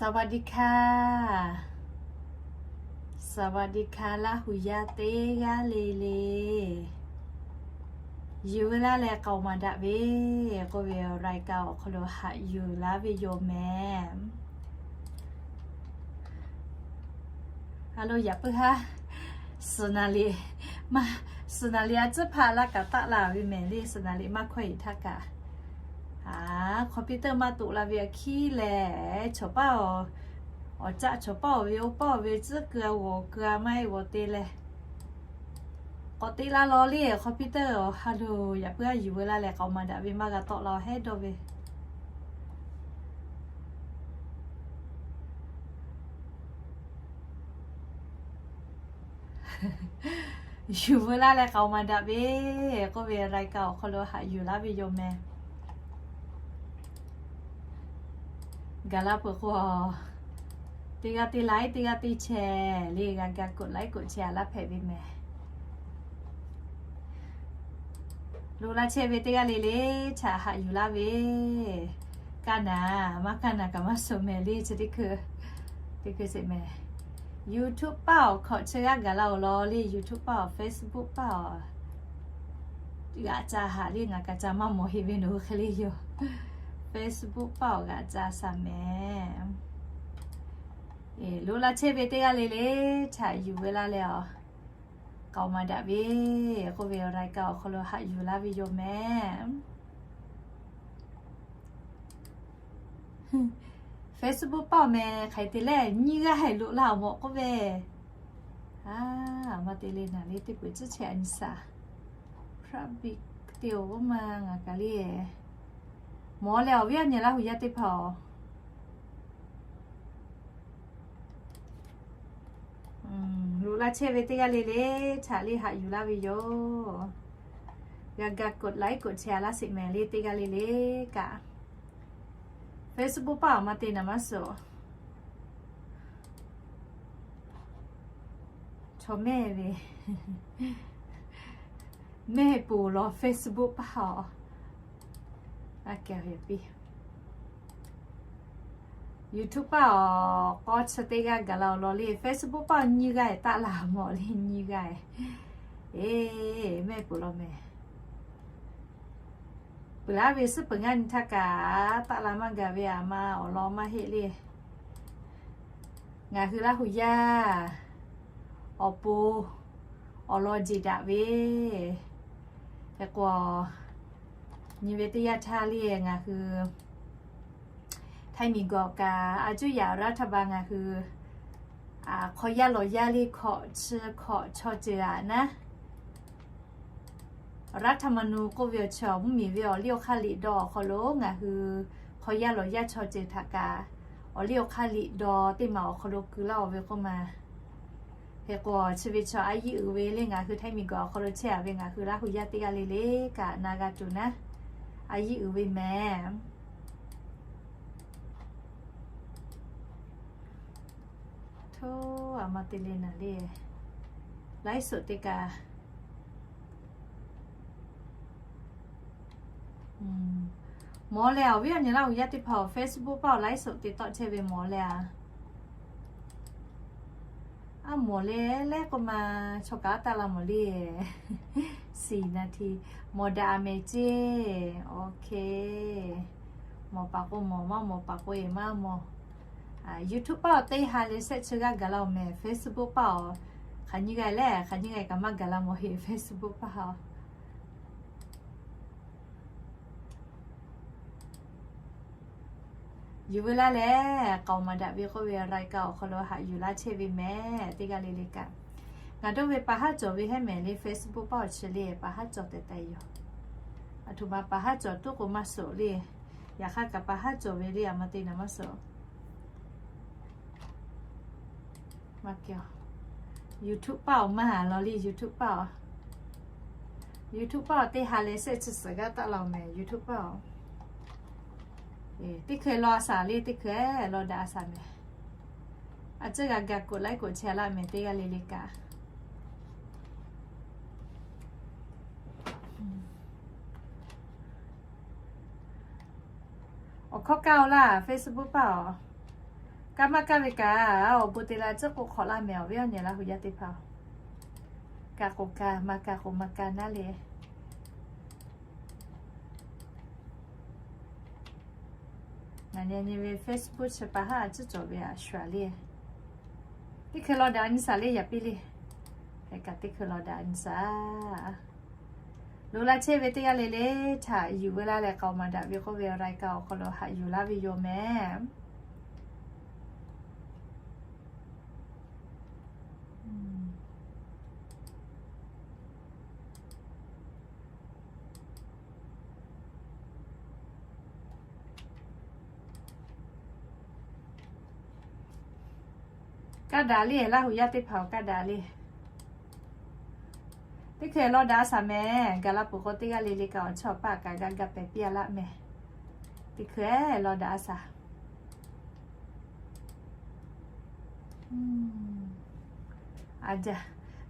สวัสดีค่ะ สวัสดีค่ะ Laˇ huˍ yaˇ teˇ g'aˇ le le, yuˬ veu laˇ leh k'aoˍ maˍ daꞈ ve k'oˆ ve รายการ awˬ hk'aw lo haꞈ yuˬ laˇ ve yoˬ mehˍ. A lo yaꞈ puiˉ haˉ, suhˍ naˍ riˍ, maˇ, suhˍ naˍ riˍ a tcuhˉ hpaˆ laˇ kaꞈ taˆ la ve mehˍ le, suhˍ naˍ riˍ maˇ hkawˇ eˍ htaˇ kaꞈ. A, computer maˇ toꞈ la ve a hkiˉ lehˬ, chaw paˇ awˬ, awˬ caˆ chaw paˇ awˬ ve oˇ paˇ awˬ ve tcuhˉ keu a g'awˬ keu a maˇ heˆ g'awˬ te leh, k'awꞈ te la law le computer awˬ. Ha lo yaꞈ puiˉ haˉ yuˬ veu laˇ leh k'aoˍ maˍ daꞈ ve maˇ g'a tawˆ la heˉ dawˇ ve. Yuˬ veu laˇ leh k'aoˍ maˍ daꞈ ve k'oˆ ve รายการ awˬ hk'aw lo haꞈ yuˬ laˇ ve yoˬ mehˍ. Gaˬ la peuˬ k'o, teˇ g'aˇ teˇ laiˉ, teˇ g'aˇ teˇ chehˇ le, g'a ga กดไลค์ กดแชร์ a laˇ hpehꞈ ve mehˍ. Loꞈ la chehˇ ve teˇ g'aˇ le le, chaꞈ haꞈ yuˬ laˇ ve. Kaˇ naˍ, maˇ kaˇ naˍ kaꞈ maˇ suh mehˍ le, chi teˇ hkui, teˇ hkui sheˍ mehˍ. YouTube paˇ awˬ hkawꞈ chi g'aˇ gaˬ la awˬ law le, YouTube paˇ awˬ, Facebook paˇ awˬ g'aꞈ ca haꞈ le, ngaˬ kaꞈ ca maˇ mawˬ heˆ ve nawˬ hui hk'e le yoˬ. Facebook paˇ awˬ g'aꞈ ca shaˍ mehˍ. Loꞈ la chehˇ ve teˇ g'aˇ le le, chaꞈ yuˬ veu laˇ leh awˬ, k'aoˍ maˍ daꞈ ve k'oˆ ve รายการ awˬ hk'aw lo haꞈ yuˬ laˇ ve yoˬ mehˍ. Facebook paˇ awˬ mehˍ hk'aˬ hk'e te leh nyiˇ g'aˇ haiˬ loꞈ la awˬ mawꞈ k'oˆ ve. A, maˇ te le naˍ le, teˇ peuˬ tcuhˉ chehˇ a nyi shaˍ. Private te awˬ g'oˇ ma ngaˬ kaꞈ le. Mawˬ leh awˬ viˉ awˬ nyi Laˇ huˍ yaˇ teˇ hpaˍ awˬ, loꞈ la chehˇ ve teˇ g'aˇ le le, chaꞈ le haꞈ yuˬ laˇ ve yoˬ. G'a ga กดไลค์ กดแชร์ a laˇ sheˍ mehˍ le, teˇ g'aˇ le le kaꞈ. Facebook paˇ awˬ maˇ te naˍ maˇ suh. Chaw mehˆ ve, mehˆ poˬ law Facebook paˇ awˬ. A kehˬ ve piˇ. YouTube paˇ awˬ k'awˇ chi teˇ g'aˇ gaˬ la awˬ law le, Facebook paˇ awˬ nyiˇ g'aˇ taˆ la mawˬ le, nyiˇ g'aˇ. Eˬ, mehˆ poˬ law mehˍ. Peuˬ laˇ ve suhˉ peuˬ ngaˇ nyi htaˇ kaꞈ taˆ la maˇ gaˬ ve aˬ ma awˬ lawn maˇ heˆ le. Ngaˬ hui Laˇ huˍ yaˇ awˬ pon awˬ lawn jeˬ daꞈ ve hk'e k'o, nyi ve teˇ yanˇ htaˇ le ngaˬ hui Htaiˇ miˬguiˬ awˬ kaꞈ a cuˇ yaꞈ รัฐบาล ngaˬ hui hk'aw yaˇ lawˬ yaˇ le hkawꞈ chi hkawꞈ chaw ceuˬ aꞈ naˉ รัฐธรรมนูญ k'oˆ ve awˬ chi awˬ mvuhˇ miˬ ve awˬ liˇ awˬ hk'aˇ liꞈ daw awˬ hk'aw lo ngaˬ hui hk'aw yaˇ lawˬ yaˇ chaw ceuˬ htaꞈ kaꞈ awˬ liˇ awˬ hk'aˇ liꞈ daw teˇ maˬ awˬ hk'aw lo keu laˇ-oˬ ve k'oˆ ma. Hk'e k'o, chi ve chaw a yiˇ uiˍ ve le ngaˬ hui Htaiˇ miˬguiˬ awˬ hk'aw lo chehˇ a ve ngaˬ hui Laˇ huˍ yaˇ teˇ g'aˇ le le kaꞈ na g'a tuˬ naˉ, a yiˇ uiˍ ve mehˍ. Hto, aˬ ma te le naˍ le, ไลฟ์สด te kaꞈ mawˬ leh awˬ viˉ awˬ nyi Laˇ huˍ yaˇ teˇ hpaˍ awˬ Facebook paˇ awˬ ไลฟ์สด te tawˆ chehˇ ve mawˬ leh a. A mawˬ le leh k'o ma, chaw kaꞈ taˆ la mawˬ le. สี่นาที mawˬ daꞈ mehˍ ceˇ. OK. Mawˬ paˍ k'o mawˬ, maˇ mawˬ paˍ k'o eˬ maˇ mawˬ. YouTube paˇ awˬ teˇ ha leh shehˆ chi g'aˇ gaˬ la awˬ mehˍ. Facebook paˇ awˬ hk'aˬ nyiˇ g'aˇ leh hk'aˬ nyiˇ g'aˇ kaꞈ maˇ gaˬ la mawˬ heˆ Facebook paˇ awˬ. Yuˬ veu laˇ leh k'aoˍ maˍ daꞈ ve k'oˆ ve รายการ awˬ hk'aw lo haꞈ yuˬ laˇ chehˇ ve mehˍ teˇ g'aˇ le le kaꞈ. Ngaˬ dawˇ ve pa haˉ cawˬ ve hehˉ mehˍ le, Facebook paˇ awˬ chi le pa haˉ cawˬ tehꞈ tehꞈ yoˬ. Aˬ htoꞈ ma pa haˉ cawˬ tuˉ k'o maˇ suhˍ le. Yaꞈ hk'aˇ kaꞈ pa haˉ cawˬ ve le aˬ ma te naˍ maˇ suhˍ. YouTube paˇ awˬ maˇ a law le, YouTube paˇ awˬ. YouTube paˇ awˬ teˇ ha leh shehˆ chi suhˍ g'aˇ taˆ la awˬ mehˍ YouTube paˇ awˬ. Teˇ hkui law a shaˍ le, teˇ hkui law daꞈ a shaˍ mehˍ. A ciˉ g'a ga กดไลค์ กดแชร์ laˇ mehˍ teˇ g'aˇ le le kaꞈ. Awˬ hkawˇ kaˇ-oˬ laˇ Facebook paˇ awˬ. Kaˇ maˇ kaˇ ve kaꞈ, awˬ bon te la tcuhˉ k'o hk'awꞈ laˇ mehˍ awˬ viˉ awˬ nyi Laˇ huˍ yaˇ teˇ hpaˍ-oˬ. Kaꞈ k'oꞈ kaꞈ maˇ kaˇ k'o maˇ kaˇ naˉ le. Ngaˬ nyi nyi ve Facebook chi pa haˉ tcuhˉ cawˬ ve a shu a le. Teˇ hkui law daꞈ a nyi shaˍ le yaꞈ piˇ le. Hk'e kaꞈ teˇ hkui law daꞈ a nyi shaˍ. Loꞈ la chehˇ ve teˇ g'aˇ le le htaꞈ yuˬ ve laˇ leh k'aoˍ maˍ daꞈ ve k'oˆ ve awˬ laiˉ kaꞈ awˬ hk'aw lo haꞈ yuˬ laˇ ve yoˬ mehˍ. Kaˇ daꞈ le, Laˇ huˍ yaˇ teˇ hpaˍ-oˬ, kaˇ daꞈ le. Teˇ hkui law daꞈ a shaˍ mehˍ. Gaˬ la peuˬ k'o teˇ g'aˇ le le kaꞈ awˬ chawˇ awˬ paˇ kaꞈ g'a ga pehˍ piˇ a laˇ mehˍ. Teˇ hkui law daꞈ a shaˍ. A jaˇ,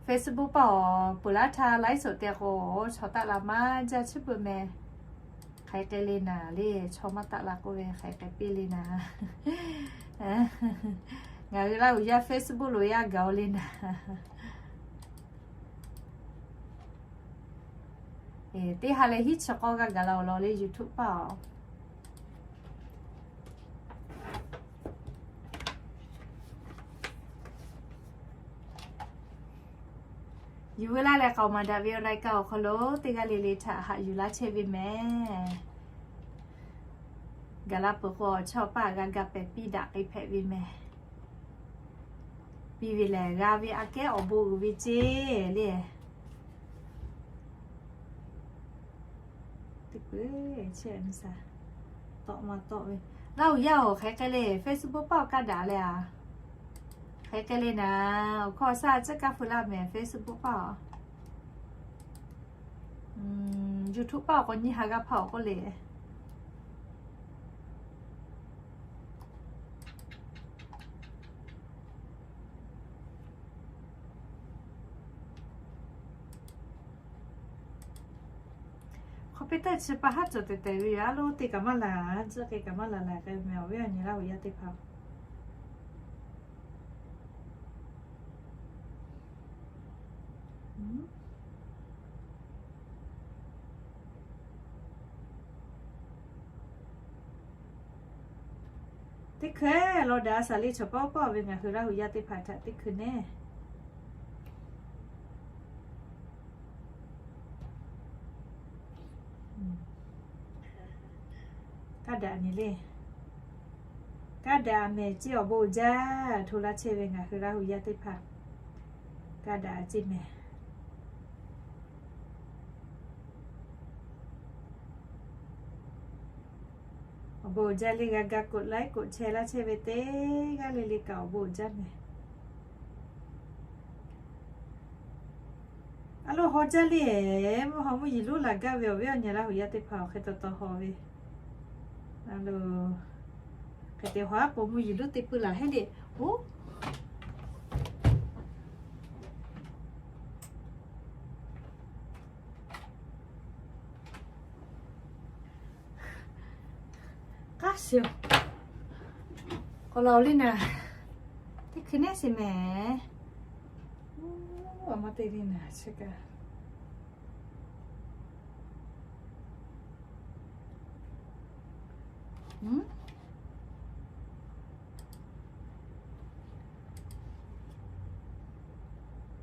Facebook paˇ awˬ peuˬ laˇ htaˇ laiˉ soˍ te k'o, chaw taˆ la maˇ jaˇ chiˉ peuˬ mehˍ. Hk'aˬ hk'e le naˍ le, chaw maˇ taˆ la k'oˆ ve hk'aˬ hk'e piˇ le naˍ. Ngaˬ hui Laˇ huˍ yaˇ Facebook loꞈ e a gaˬ-oˬ le naˍ. Teˇ ha leh hiˉ chi k'awˇ g'a gaˬ la awˬ lawn le YouTube paˇ-oˬ. Yuˬ ve laˇ leh k'aoˍ maˍ daꞈ ve awˬ lai ka awˬ hk'aw lo teˇ g'aˇ le le htaꞈ haꞈ yuˬ laˇ chehˇ ve mehˍ. Gaˬ la peuˬ k'o awˬ chawˇ awˬ paˇ g'a ga pehˍ piˇ daꞈ k'ai hpehꞈ ve mehˍ. Piˇ ve lehˬ g'a ve aꞈ kehˉ awˬ bon uiˍ ve ceˇ le. Teˇ peuˬ chehˇ a nyi shaˍ. Tawˆ maˇ tawˆ ve. Laˇ huˍ yaˇ-oˬ, hk'aˬ hk'e le Facebook paˇ awˬ kaˇ daꞈ leh a. Hk'aˬ hk'e le naˍ, awˬ hkawˇ awˬ shaˉ tcuhˉ kaˇ feu laˇ mehˍ Facebook paˇ-oˬ. YouTube paˇ awˬ k'o nyiˇ ha g'aˇ hpaˇ awˬ k'oˆ le. Hk'aw piˇ teˇ chi pa haˉ cawˬ tehˬ tehˬ ve yoˬ. A lo te kaꞈ maˇ laˬ, tcuhˉ k'ai kaꞈ maˇ laˬ laˬ k'ai mehˍ awˬ viˉ awˬ nyi Laˇ huˍ yaˇ teˇ hpaˍ. Teˇ hkui law daꞈ a shaˍ le, chaw paw paw ve ngaˬ hui Laˇ huˍ yaˇ teˇ hpaˍ htaꞈ teˇ hkui neˇ. Kaˇ daꞈ nyi le. Kaˇ daꞈ mehˍ ceˇ, awˬ bon uiˍ jaˇ hto laˇ chehˇ ve ngaˬ hui Laˇ huˍ yaˇ teˇ hpaˍ. Kaˇ daꞈ ceˇ mehˍ. Awˬ bon uiˍ jaˇ le, g'a ga กดไลค์ กดแชร์ laˇ chehˇ ve teˇ g'aˇ le le kaꞈ awˬ bon uiˍ jaˇ mehˍ. A lo haw jaˇ le, mvuhˇ haw mvuhˇ yiˍ lonˉ laˬ gaˇ ve awˬ viˉ awˬ nyi Laˇ huˍ yaˇ teˇ hpaˍ awˬ hk'e taw taw haw ve. A lo, hk'e te haw aˉ k'o mvuhˇ yiˍ lonˉ te pui laˬ heˆ le. Oˬ, k'aˉ shiˍ-oˬ. K'awꞈ laˬ-oˬ le naˍ. Teˇ hkui neˇ shiˍ mehˍ. Oˬ, a ma te le naˍ chi kaꞈ.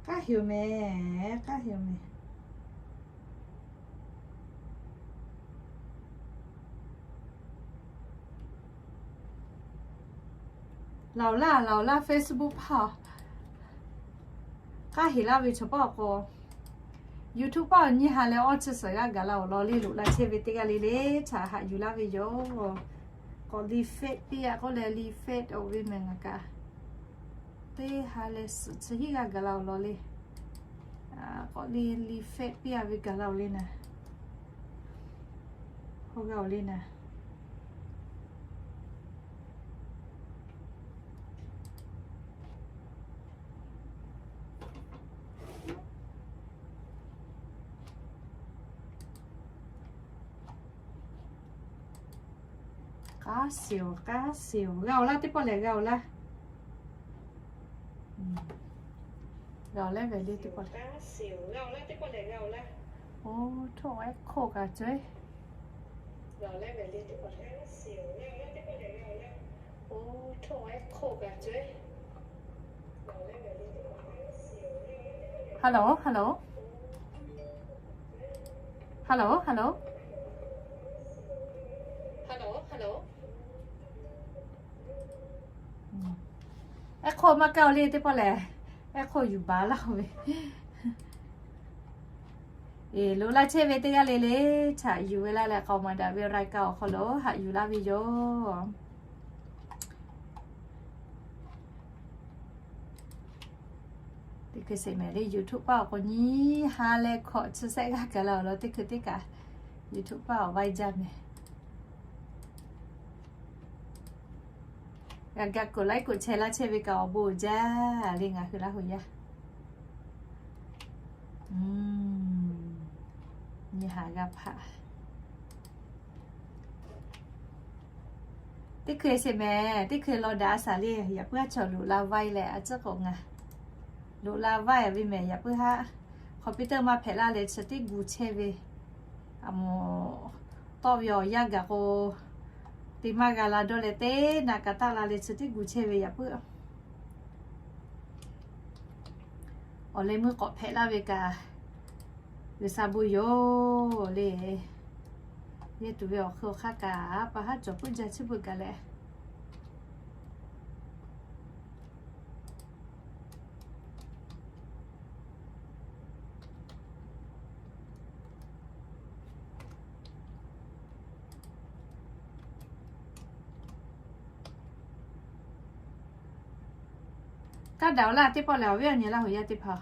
K'aˉ heˍ-oˬ mehˍ, k'aˉ heˍ-oˬ mehˍ. Laˬ-oˬ laˇ, laˬ-oˬ laˇ Facebook paˇ-oˬ. K'aˉ heˍ laˇ ve chaw paˇ awˬ k'o, YouTube paˇ awˬ nyiˇ ha leh awˇ chi suhˍ g'aˇ gaˬ la awˬ lawn le, loꞈ la chehˇ ve teˇ g'aˇ le le htaꞈ haꞈ yuˬ laˇ ve yoˬ. K'awꞈ li fat piˇ-a k'oˆ leh li fat-oˬ ve mehˍ ngaˬ kaꞈ. Teˇ ha leh suhˍ chi hiˉ g'aˇ gaˬ la awˬ lawn le. K'awꞈ li li fat piˇ-a ve gaˬ la-oˬ le naˍ. Hawˇ g'a-oˬ le naˍ. K'aˉ shiˍ-oˬ, k'aˉ shiˍ-oˬ. G'a-oˬ laˇ, teˇ pawˆ lehˬ g'a-oˬ laˇ. G'a leh ve le teˇ pawˆ lehˬ. Oˇ htoˆ ehˉ hk'oˆ kaꞈ cawˬ e. Oˇ htoˆ ehˉ hk'oˆ kaꞈ cawˬ e. Hello, hello. Hello, hello. Hello, hello. Ehˉ hk'oˆ maˇ kaˇ-oˬ le teˇ pawˆ lehˬ. Ehˉ hk'oˆ yuˬ baˬ laˇ ve. Eˬ, loꞈ la chehˇ ve teˇ g'aˇ le le, htaꞈ yuˬ ve laˇ leh k'aoˍ maˍ daꞈ ve รายการ awˬ hk'aw lo haꞈ yuˬ laˇ ve yoˬ. Teˇ hkui sheˍ mehˍ le YouTube paˆ awˬ k'o nyiˇ ha leh hkawꞈ chi sehˆ g'aˇ kaꞈ la awˬ lawn teˇ hkui teˇ kaꞈ YouTube paˆ awˬ vaiˇ jaˇ mehˍ. G'a ga กดไลค์ กดแชร์ laˇ chehˇ ve kaꞈ awˬ bon uiˍ jaˇ le ngaˬ hui Laˇ hu yaˇ. Nyi haꞈ g'a hpaꞈ. Teˇ hkui sheˍ mehˍ, teˇ hkui law daꞈ a shaˍ le, yaꞈ puiˉ haˉ chaw loꞈ la vaiˇ leh a ciˉ k'o ngaˬ loꞈ la vaiˇ ve mehˍ, yaꞈ puiˉ haˉ computer maˇ hpehꞈ laˇ leh chi tiˉ gu chehˇ ve. A moˍ tawˆ ve awˬ yanˇ gaˬ k'o, te maˇ g'a la dawˇ leh teˇ naꞈ kaꞈ taˆ la leh chi tiˉ gu chehˇ ve yaꞈ puiˉ. Awˬ leh meuˇ k'awꞈ hpehꞈ laˇ ve kaꞈ, G'uiˬsha bon yoˬ le. Yehˇ tuˬ ve awˬ hk'eun awˬ hk'aˇ kaꞈ pa haˉ cawˬ puiˉ jaˇ chi beuꞈ gaˬ leh. Kaˇ daꞈ-oˬ laˇ teˇ pawˆ lehˬ, awˬ viˉ awˬ nyi Laˇ hu yaˇ teˇ hpaˍ.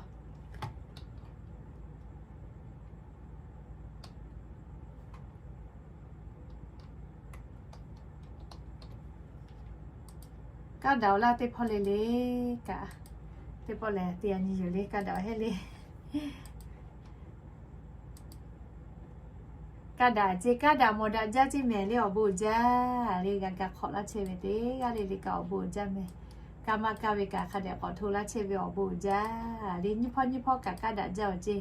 Kaˇ daꞈ-oˬ laˇ teˇ hpawˇ le le kaꞈ, teˇ pawˆ lehˬ teˇ yaꞈ nyi yoˬ le kaˇ daꞈ-oˬ hehˉ le. Kaˇ daꞈ ce, kaˇ daꞈ mawˬ daꞈ jaˇ ce mehˍ le, awˬ bon uiˍ jaˇ le. G'a ga hk'awꞈ laˇ chehˇ ve teˇ g'aˇ le le kaꞈ awˬ bon uiˍ jaˇ mehˍ. Kaˇ maˇ kaˇ ve kaꞈ hk'a dehꞈ k'awꞈ hto laˇ chehˇ ve awˬ bon uiˍ jaˇ le. Nyiˇ hpawˇ nyiˇ hpawˇ kaꞈ kaˇ daꞈ jaˇ-oˬ ce.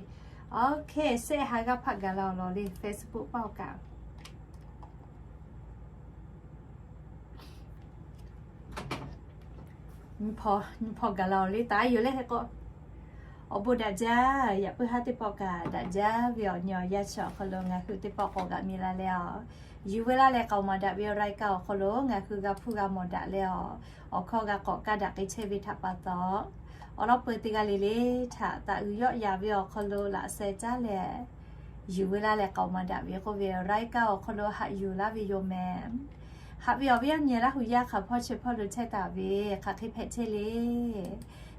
Okay, sehˆ ha g'aˇ hpaˆ gaˬ la awˬ lawn le Facebook paˆ awˬ kaꞈ. Nyi hpawˇ gaˬ la-oˬ le taˍ yoˬ le hk'e k'o, awˬ bon daꞈ jaˇ. Yaꞈ puiˉ haˉ teˇ pawˆ kaꞈ daꞈ jaˇ ve awˬ nyi awˬ yanˇ chi awˬ hk'aw lo ngaˬ hui teˇ pawˆ k'awꞈ g'a mi la leh-a, yuˬ ve laˇ leh k'aoˍ maˍ daꞈ ve awˬ รายการ awˬ hk'aw lo ngaˬ hui g'a hpuˇ g'a mawˬ daꞈ leh-a, awˬ hkawˇ g'a k'awꞈ kaˇ daꞈ k'ai chehˇ ve htaꞈ pa taw, awˬ lawn peu teˇ g'aˇ le le htaꞈ taꞈ uiˍ yawˆ yaˍ ve awˬ hk'aw lo laꞈ sheh caˉ leh, yuˬ ve laˇ leh k'aoˍ maˍ daꞈ ve k'oˆ ve awˬ รายการ awˬ hk'aw lo haꞈ yuˬ laˇ ve yoˬ mehˍ. Haꞈ ve awˬ viˉ awˬ nyi Laˇ hu yaˇ hk'aˬ hpawˇ chi hpawˇ lo chehˇ taˍ ve hk'aˬ hk'e hpehꞈ chehˇ le.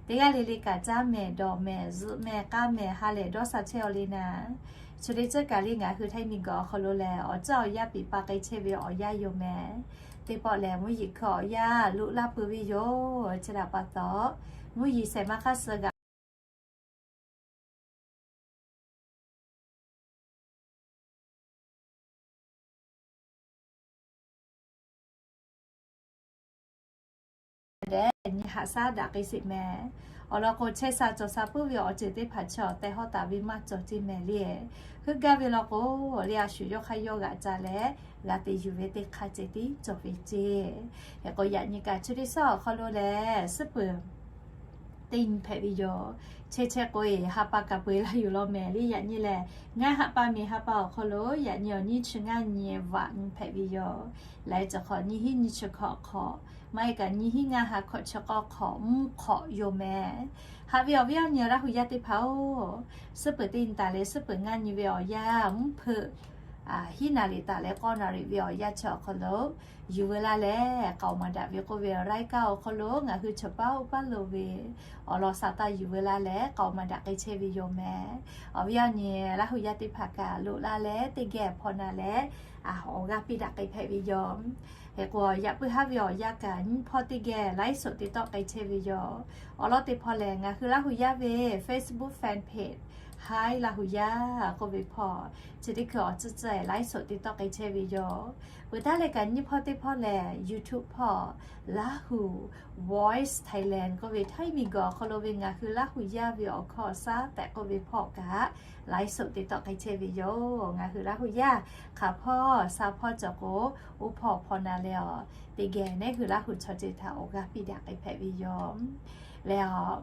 Teˇ g'aˇ le le kaꞈ caˇ mehˍ, dawˬ mehˍ, zuhꞈ mehˍ, k'aˇ mehˍ, ha lehˬ dawˇ sha chehˇ-aw le naˍ. Chi le tcuhˉ kaˬ le ngaˬ hui Htaiˇ miˬguiˬ awˬ hk'aw lo lehˬ, awˬ caˇ awˬ yaˇ piˍ pa k'ai chehˇ ve awˬ yanˇ yoˬ mehˍ. Teˇ pawˆ lehˬ, mvuhˇ yeˬ hkui awˬ yanˇ loꞈ laˇ peuˬ ve yoˬ. Chi htaꞈ pa taw, mvuhˇ yeˬ shehˍ ma hk'aˇ suh g'aꞈ dehꞈ nyi haꞈ shaˉ daꞈ k'ai sheˍ mehˍ. Awˬ lawn k'o, chehˇ sha cawˬ sha puiˉ ve awˬ ceuˬ teˇ hpaˍ chaw tehˬ hawˉ taˍ ve maˇ cawˬ ce mehˍ le. Heuˆ gaˇ ve lawn k'o, le a shu yawˇ hk'aˇ yawˇ g'aꞈ ca leh g'a te yuˬ ve teˇ hk'aˇ ceh tiˉ cawˬ ve ce. Hk'e k'o, yaꞈ nyi kaꞈ chi teˇ shaˉ awˬ hk'aw lo lehˬ, suhˉ peuˬ teˇ nyi hpehꞈ ve yoˬ. Chehˇ chehˇ k'o-e, ha pa kaꞈ peu-eˬ laˇ yuˬ law mehˍ le. Yaꞈ nyi lehˬ, ngaˇ ha pa miˬ ha pa awˬ hk'aw lo yaꞈ nyi awˬ nyiˇ chi ngaˇ nyi vaꞈ nyi hpehꞈ ve yoˬ. Laiˉ ceuˬ hk'awꞈ nyiˇ hinˉ nyiˇ chi hkawꞈ hk'awꞈ, maˇ heˆ kaꞈ nyiˇ hinˉ ngaˇ ha hkawꞈ chi k'awˇ hk'awꞈ mvuhˇ hk'awꞈ yoˬ mehˍ. Haꞈ ve awˬ viˉ awˬ nyi Laˇ hu yaˇ teˇ hpaˍ-oˬ, suhˉ peuˬ teˇ nyi taˍ leh suhˉ peuˬ ngaˇ nyi ve awˬ yanˇ mvuhˇ hpeuꞈ hiˉ naˍ riˍ taˍ leh k'awˇ naˍ riˍ ve awˬ yanˇ chi awˬ hk'aw lo yuˬ ve laˇ leh k'aoˍ maˍ daꞈ ve k'oˆ ve รายการ awˬ hk'aw lo ngaˬ hui chaw paˉ oˇ paˉ lo ve awˬ lawn sha taˇ yuˬ ve laˇ leh k'aoˍ maˍ daꞈ k'ai chehˇ ve yoˬ mehˍ. Awˬ viˉ awˬ nyi Laˇ hu yaˇ teˇ hpaˍ kaꞈ loꞈ laˇ leh teˇ geh hpawˇ na leh, awˬ g'aˇ piˇ daꞈ k'ai hpehꞈ ve yoˬ. Hk'e k'o, yaꞈ puiˉ haˉ ve awˬ yanˇ kaꞈ nyiˇ hpawˇ teˇ geh ไลฟ์สด te tawˆ k'ai chehˇ ve yoˬ. Awˬ lawn teˇ hpawˇ lehˬ, ngaˬ hui Laˇ hu yaˇ ve Facebook fan page Hi Laˇ huˍ yaˇ k'oˆ ve hpawˇ, chi teˇ hkui awˬ tcuhˉ tcuhˉ laiˉ soꞈ te tawˆ k'ai chehˇ ve yoˬ. Peuˬ taˉ leh kaꞈ nyiˇ hpawˇ teˇ hpawˇ lehˬ YouTube hpawˇ Laˇ huˍ Voice Thailand k'oˆ ve Htaiˇ miˬguiˬ awˬ hk'aw lo ve ngaˬ hui Laˇ huˍ yaˇ ve awˬ hkawˇ awˬ shaˉ tehꞈ k'oˆ ve hpawˇ kaꞈ laiˉ soꞈ te tawˆ k'ai chehˇ ve yoˬ. Ngaˬ hui Laˇ huˍ yaˇ hk'aˬ hpawˇ sha hpawˇ cawˬ k'o, oˇ hpawˇ hpawˇ na leh awˬ teˇ geh neˉ hui Laˇ huˍ chaw ceuˬ htaꞈ awˬ g'aˇ piˇ daꞈ k'ai hpehꞈ ve yoˬ. Leh awˬ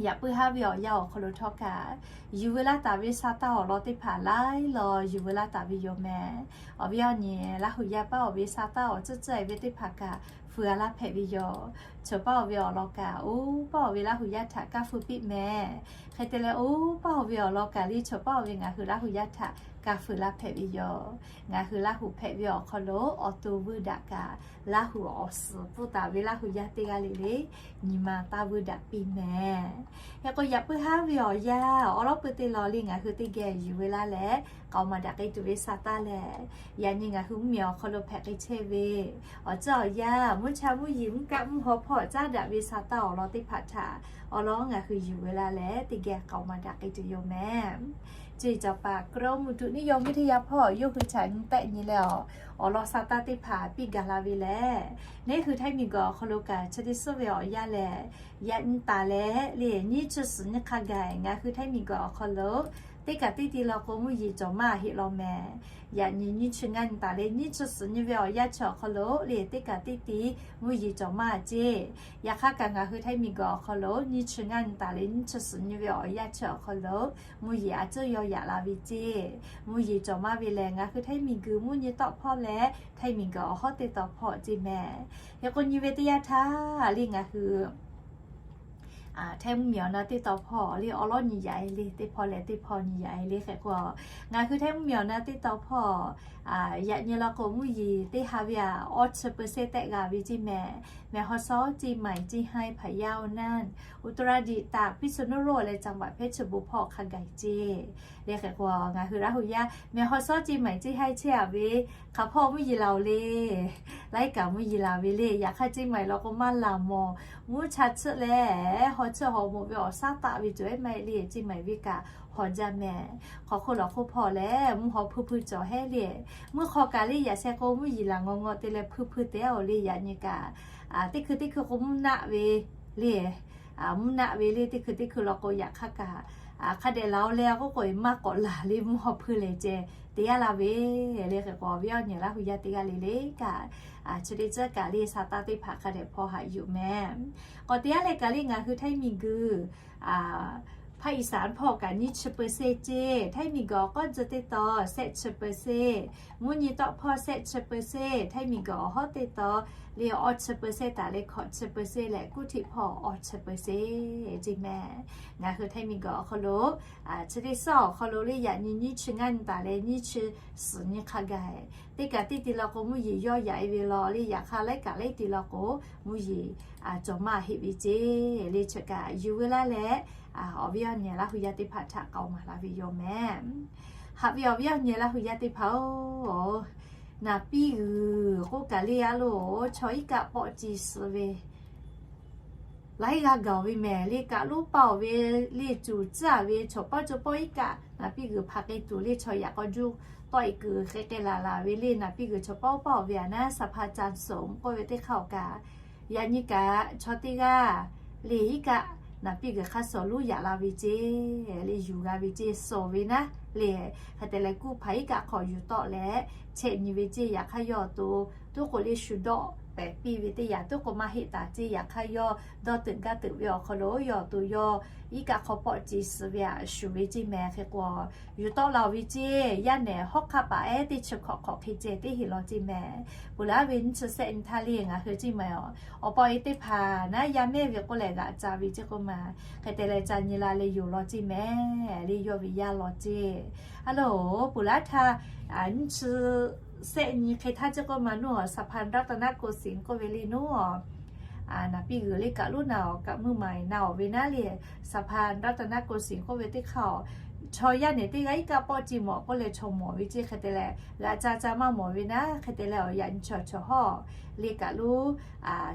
yaꞈ puiˉ haˉ ve awˬ yanˇ awˬ hk'aw lo htawˇ kaꞈ, yuˬ veu laˇ taˍ ve sha taˇ awˬ lawn teˇ hpaˍ laiˉ law yuˬ veu laˇ taˍ ve yoˬ meh. Awˬ viˉ awˬ nyi Laˇ huˍ yaˇ paˉ awˬ ve sha taˇ awˬ tcuhˉ tcuhˉ e ve teˇ hpaˍ kaꞈ fuiˍ a laˇ hpehꞈ ve yoˬ. Chawˬ paˉ awˬ ve awˬ lawn kaꞈ oˇ paˉ awˬ ve Laˇ huˍ yaˇ htaꞈ kaˇ feu piˇ meh. Hk'e te leh oˇ paˉ awˬ ve awˬ lawn kaꞈ le chawˬ paˉ awˬ ve ngaˬ hui Laˇ huˍ yaˇ htaꞈ kaˇ feu laˇ hpehꞈ ve yoˬ. Ngaˬ hui Laˇ huˍ hpehꞈ ve awˬ hk'aw lo awˬ to vuiˇ daꞈ kaꞈ, Laˇ huˍ awˬ suhˍ pfuhˇ taˍ ve Laˇ huˍ yaˇ teˇ g'aˇ le le nyi ma taˇ vuiˇ daꞈ piˇ meh. Hk'e k'o yaꞈ puiˉ haˉ ve awˬ yanˇ awˬ lawˉ pui te law le ngaˬ hui teˇ geh yuˬ veu laˇ leh k'aoˍ maˍ daꞈ k'ai tuˬ ve sha taˇ lehˬ, yaꞈ nyi ngaˬ hui mvuhˇmiˬ awˬ hk'aw lo hpehꞈ k'ai chehˇ ve awˬ ceuˬ awˬ yanˇ mvuhˇ cha mvuhˇ yeˬ mvuhˇ kaˆ mvuhˇ haw hpawˇ caˉ daꞈ ve sha taˇ awˬ lawn teˇ hpaˍ htaꞈ awˬ lawn ngaˬ hui yuˬ veu laˇ leh teˇ geh k'aoˍ maˍ daꞈ k'ai tuˬ yoˬ meh. Ceˇ caˍ paˍ กรมอุตุนิยมวิทยา hpawˇ yawˇ hui htaꞈ nyi tehˆ nyi leh awˬ, awˬ lawn sha taˇ teˇ hpaˍ piˇ gaˬ la ve lehˬ, neˉ hui Htaiˇ miˬguiˬ awˬ hk'aw lo kaꞈ chi teˇ suhˉ ve awˬ yanˇ lehˬ, yaꞈ nyi taˍ leh le nyiˇ chi suhˍ nyiˇ hk'a gaˬ ngaˬ hui Htaiˇ miˬguiˬ awˬ hk'aw lo teˇ kaꞈ teˇ ti law k'o mvuhˇ yeˬ cawˬ maˇ heˆ law meh. Yaꞈ nyi nyiˇ chi ngaˇ nyi taˍ leh nyiˇ chi suhˍ nyi ve awˬ yanˇ chi awˬ hk'aw lo le teˇ kaꞈ teˇ ti mvuhˇ yeˬ cawˬ maˇ ceˇ. Yaꞈ hk'aˇ kaꞈ ngaˬ hui Htaiˇ miˬguiˬ awˬ hk'aw lo nyiˇ chi ngaˇ nyi taˍ leh nyiˇ chi suhˍ nyi ve awˬ yanˇ chi awˬ hk'aw lo mvuhˇ yeˬ a cuˉ yaw yaꞈ la ve ceˇ. Mvuhˇ yeˬ cawˬ maˇ ve lehˬ ngaˬ hui Htaiˇ miˬguiˬ mvuhˇ nyi tawˆ hpawˇ leh Htaiˇ miˬguiˬ awˬ hawˉ teˇ taw hpawˇ ceˇ meh. Hk'e k'o nyi ve teˇ yanˇ htaˇ le ngaˬ hui Htaiˇ mvuhˇmiˬ awˬ na teˇ taw hpawˇ le awˬ lawˉ nyi yaꞈ e le teˇ hpawˇ leh teˇ hpawˇ nyi yaꞈ e le hk'e k'o, ngaˬ hui Htaiˇ mvuhˇmiˬ awˬ na teˇ taw hpawˇ yaꞈ nyi law k'o mvuhˇ yeˬ teˇ ha ve a awˇ chi เปอร์เซ็นต์ tehꞈ g'a ve ceˇ meh. Meh haw shawˉ ceˇ maiˍ ceˇ haiˇ hpaˍ yaˇ oˇ naˇ uˍ to ra diꞈ taˍ piˇ suhˍ nuˇ loˇ leh caˇ baꞈ hpehˇ chi bon hpawˇ hk'a gaˬ ceˇ. Le hk'e k'o ngaˬ hui Laˇ huˍ yaˇ meh haw shawˉ ceˇ maiˍ ceˇ haiˇ chehˇ a ve hk'aˬ hpawˇ mvuhˇ yeˬ la oˬ le. Laiˉ kaꞈ mvuhˇ yeˬ la ve le. Yaꞈ hk'aˇ ceˇ maiˍ law k'o maˇ laˬ mawˬ. Mvuhˇ cha chiˆ leh haw chiˆ haw moˍ ve awˬ shaˉ taˍ ve cawˬ ehˉ maˇ heˆ le. Ceˇ maiˍ ve kaꞈ haw jaˇ meh. Hk'aw hk'oˆ lawˬ hk'oˆ hpawˇ lehˬ mvuhˇ haw hpuiˇ hpuiˇ cawˬ hehˉ le. Mvuhˇ hk'aw kaꞈ le yaꞈ sheh k'o mvuhˇ yeˬ laˬ ngawˬ ngawˬ te leh hpuiˇ hpuiˇ te oˬ le. Yaꞈ nyi kaꞈ teˇ hkui teˇ hkui k'o mvuhˇ naˆ ve le. Mvuhˇ naˆ ve le teˇ hkui teˇ hkui law k'o yaꞈ hk'aˇ kaꞈ hk'a dehꞈ laˬ oˬ leh k'oˆ k'o maˇ k'awꞈ laˬ le mvuhˇ haw hpuiˇ lehˬ ceh te yaˇ la ve le. Hk'e k'o awˬ viˉ awˬ nyi Laˇ huˍ yaˇ teˇ g'aˇ le le kaꞈ chi teˇ ceuˬ kaꞈ le sha taˇ teˇ hpaˍ hk'a dehꞈ hpawˇ haꞈ yuˬ meh. K'awꞈ te yaˇ leh kaꞈ le ngaˬ hui Htaiˇ miˬguiˬ ภาคอีสาน hpawˇ kaꞈ nyiˇ chi เปอร์เซ็นต์ ceˇ. Htaiˇ miˬguiˬ awˬ k'awˇ tcuh teˇ taw shehˆ chi เปอร์เซ็นต์, mvuhˇ nyi tawˆ hpawˇ shehˆ chi เปอร์เซ็นต์, Htaiˇ miˬguiˬ awˬ hawˉ teˇ taw le awˇ chi เปอร์เซ็นต์ taˍ leh hkawꞈ chi เปอร์เซ็นต์ leh kuˇ htiꞈ hpawˇ awˇ chi เปอร์เซ็นต์ ceˇ meh. Ngaˬ hui Htaiˇ miˬguiˬ awˬ hk'aw lo chi teˇ suhˉ awˬ hk'aw lo le yaꞈ nyi nyiˇ chi ngaˇ nyi taˍ leh nyiˇ chi suhˍ nyi hk'a gaˬ teˇ kaꞈ teˇ ti law k'o mvuhˇ yeˬ yawˇ yaꞈ e ve law le. Yaꞈ hk'aˇ laiˉ kaꞈ laiˉ ti law k'o mvuhˇ yeˬ cawˬ maˇ heˆ ve ceˇ. Le chi kaꞈ yuˬ veu laˇ leh awˬ viˉ awˬ nyi Laˇ huˍ yaˇ teˇ hpaˍ htaꞈ k'aoˍ maˍ la ve yoˬ meh. Haꞈ ve awˬ viˉ awˬ nyi Laˇ huˍ yaˇ teˇ hpaˍ oˬ, naˍ piˇ g'uiˬ k'oˆ kaꞈ le a loˬ chaw iˉ kaˆ pawˆ ce suhˍ ve laiˉ g'aˇ gaˬ ve mehˍ le. Kaꞈ loˉ paˇ oˬ ve le cuˬ tcuhˉ a ve chaw pawˆ co pawˆ iˉ kaˆ naˍ piˇ g'uiˬ hpaˍ k'ai tuˬ le chaw yaꞈ k'aw juˇ tawˆ e kuiˬ hk'e k'ai laˬ laˬ ve le. Naˍ piˇ g'uiˬ chaw pawˆ paˇ oˬ ve a naˉ สภาจารย์สม k'oˆ ve teˇ hk'aˇ awˬ kaꞈ yaꞈ nyi kaꞈ chaw teˇ g'aˇ le iˉ kaˆ naˍ piˇ g'uiˬ hk'a suhˍ loˉ yaꞈ la ve ceˇ, le yuˬ g'a ve ceˇ suhˍ ve naˉ le. Hk'e te leh kuˇ hpaˍ iˉ kaˆ hk'awꞈ yuˬ tawˆ leh chehˇ nyi ve ceˇ. Yaꞈ hk'aˇ yawˇ awˬ to tuˉ k'o le shu dawˆ pehˍ piˇ ve teˇ yanˇ tuˉ k'o maˇ heˆ taˍ ceˇ. Yaꞈ hk'aˇ yawˇ dawˇ teuꞈ gaˇ teuꞈ ve awˬ hk'aw lo yawˇ awˬ to yawˇ iˉ kaˆ hk'aw pawˆ ce suhˍ ve a shuˍ ve ceˇ mehˍ. Hk'e k'o yuˬ tawˆ la oˬ ve ceˇ. Yaˇ nehˬ hawˉ hk'aˆ paˍ ehˉ teˇ chi hkawꞈ hk'awꞈ hk'e ceh teˇ heˍ law ceˇ mehˍ. Peuˬ laˉ ve nyiˇ chi sehˆ nyi htaˇ le ngaˬ hui ceˇ mehˍ awˬ, awˬ pa awˬ e teˇ hpaˍ naˉ yaˇ mehˇ ve k'oˆ leh g'aꞈ ca ve ceˇ k'oˆ ma. Hk'e te leh ca nyi la leh yoˬ law ceˇ mehˍ le. Yawˇ ve yaˇ law ceˇ a loˬ. Peuˬ laˉ htaˇ nyiˇ chi sehˆ nyi hk'e htaˇ ceˇ k'oˆ ma nuˇ awˬ สภารัตนโกสินทร์ k'oˆ ve le nuˇ awˬ naˍ piˇ g'uiˬ le kaꞈ loˉ na awˬ kaꞈ meuˇ maˍ na awˬ ve naˉ le. สภารัตนโกสินทร์ k'oˆ ve teˇ hk'aˇ awˬ chaw yaˇ nehˬ teˇ g'aˇ iˉ kaˆ pawˆ ce mawˬ k'oˆ leh chaw mawˬ ve ceˇ. Hk'e te leh g'aꞈ ca ca maˇ mawˬ ve naˉ. Hk'e te leh awˬ yaꞈ nyi chaw chaw hawˇ le kaꞈ loˉ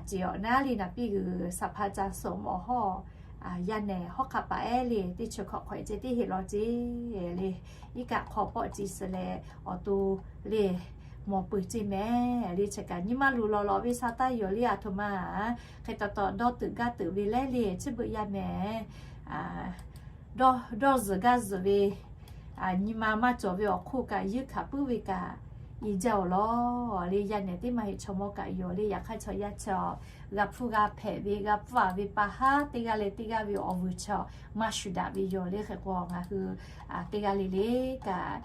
ce awˬ naˉ le naˍ piˇ g'uiˬ สภาจารย์สม awˬ hawˇ yaˇ nehˬ hawˉ hk'aˆ paˍ ehˉ le teˇ chi hkawꞈ hk'awꞈ ceh teˇ heˆ law ceh le, iˉ kaˆ hk'aw pawˆ ceh suh leh awˬ to le mawˬ peuˬ ceh mehˍ le. Chi kaꞈ nyi ma luˬ lawˬ lawꞈ ve sha taˇ yoˬ le. Aˬ htoꞈ ma hk'e taw taw dawˇ teuꞈ gaˇ teuꞈ ve lehˉ le chi beuꞈ yaˇ mehˍ dawˇ zuhˬ gaˇ zuhˬ ve nyi ma maˇ cawˬ ve awˬ hk'oˆ kaꞈ yeunˇ hkanˍ puiˉ ve kaꞈ i jaˇ-oˬ lawˬ le. Yaˇ nehˬ teˇ maˇ heˆ chaw mawˇ kaꞈ yoˬ le. Yaꞈ hk'aˇ chaw yaˇ chi g'a hpfuhˇ g'a hpehꞈ ve g'a pfuhˇ-a ve pa haˉ teˇ g'aˇ leh teˇ g'aˇ ve awˬ vuiˬ chaw maˇ shuˍ daꞈ ve yoˬ le. Hk'e k'o ngaˬ hui teˇ g'aˇ le le kaꞈ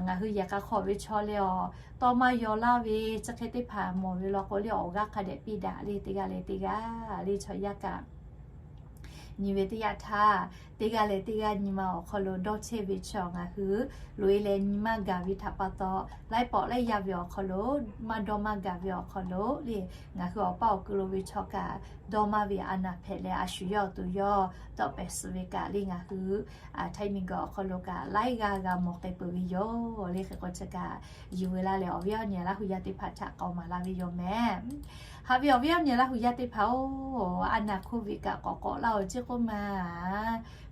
ngaˬ hui yehˬ k'a hk'awꞈ ve chaw leh awˬ tawˇ maˇ yaw laˇ ve chi hk'e teˇ hpaˍ mawˬ ve law k'o le awˬ g'aˇ hk'a dehꞈ piˇ daꞈ le. Teˇ g'aˇ leh teˇ g'aˇ le chaw yaˇ kaꞈ nyi ve teˇ yanˇ htaˇ, teˇ g'aˇ leh teˇ g'aˇ nyi ma awˬ hk'aw lo dawˇ chehˇ ve chaw ngaˬ hui loꞈ-e leh nyi maˇ gaˬ ve htaꞈ pa taw, laiˉ pawˆ laiˉ yaˇ ve awˬ hk'aw lo maˇ dawˇ maˇ gaˬ ve awˬ hk'aw lo le, ngaˬ hui awˬ paˇ awˬ kuiˬ lo ve chaw kaꞈ dawˇ maˇ ve a naˬ hpehꞈ leh a shu yawˇ awˬ to yawˇ dawˆ pehˍ suh ve kaꞈ le ngaˬ hui Htaiˇ miˬguiˬ awˬ hk'aw lo kaꞈ laiˉ g'aˇ g'a mawˬ k'ai peuˬ ve yoˬ le. Hk'e k'o chi kaꞈ yuˬ ve laˇ leh awˬ viˉ awˬ nyi Laˇ hu yaˇ teˇ hpaˍ htaꞈ k'awꞈ maˍ laˇ ve yoˬ mehˍ. Haꞈ ve awˬ viˉ awˬ nyi Laˇ hu yaˇ teˇ hpaˍ-oˬ, a naˬ hk'oˆ ve kaꞈ k'awꞈ k'awꞈ laˇ-oˬ ceˇ k'oˆ ma.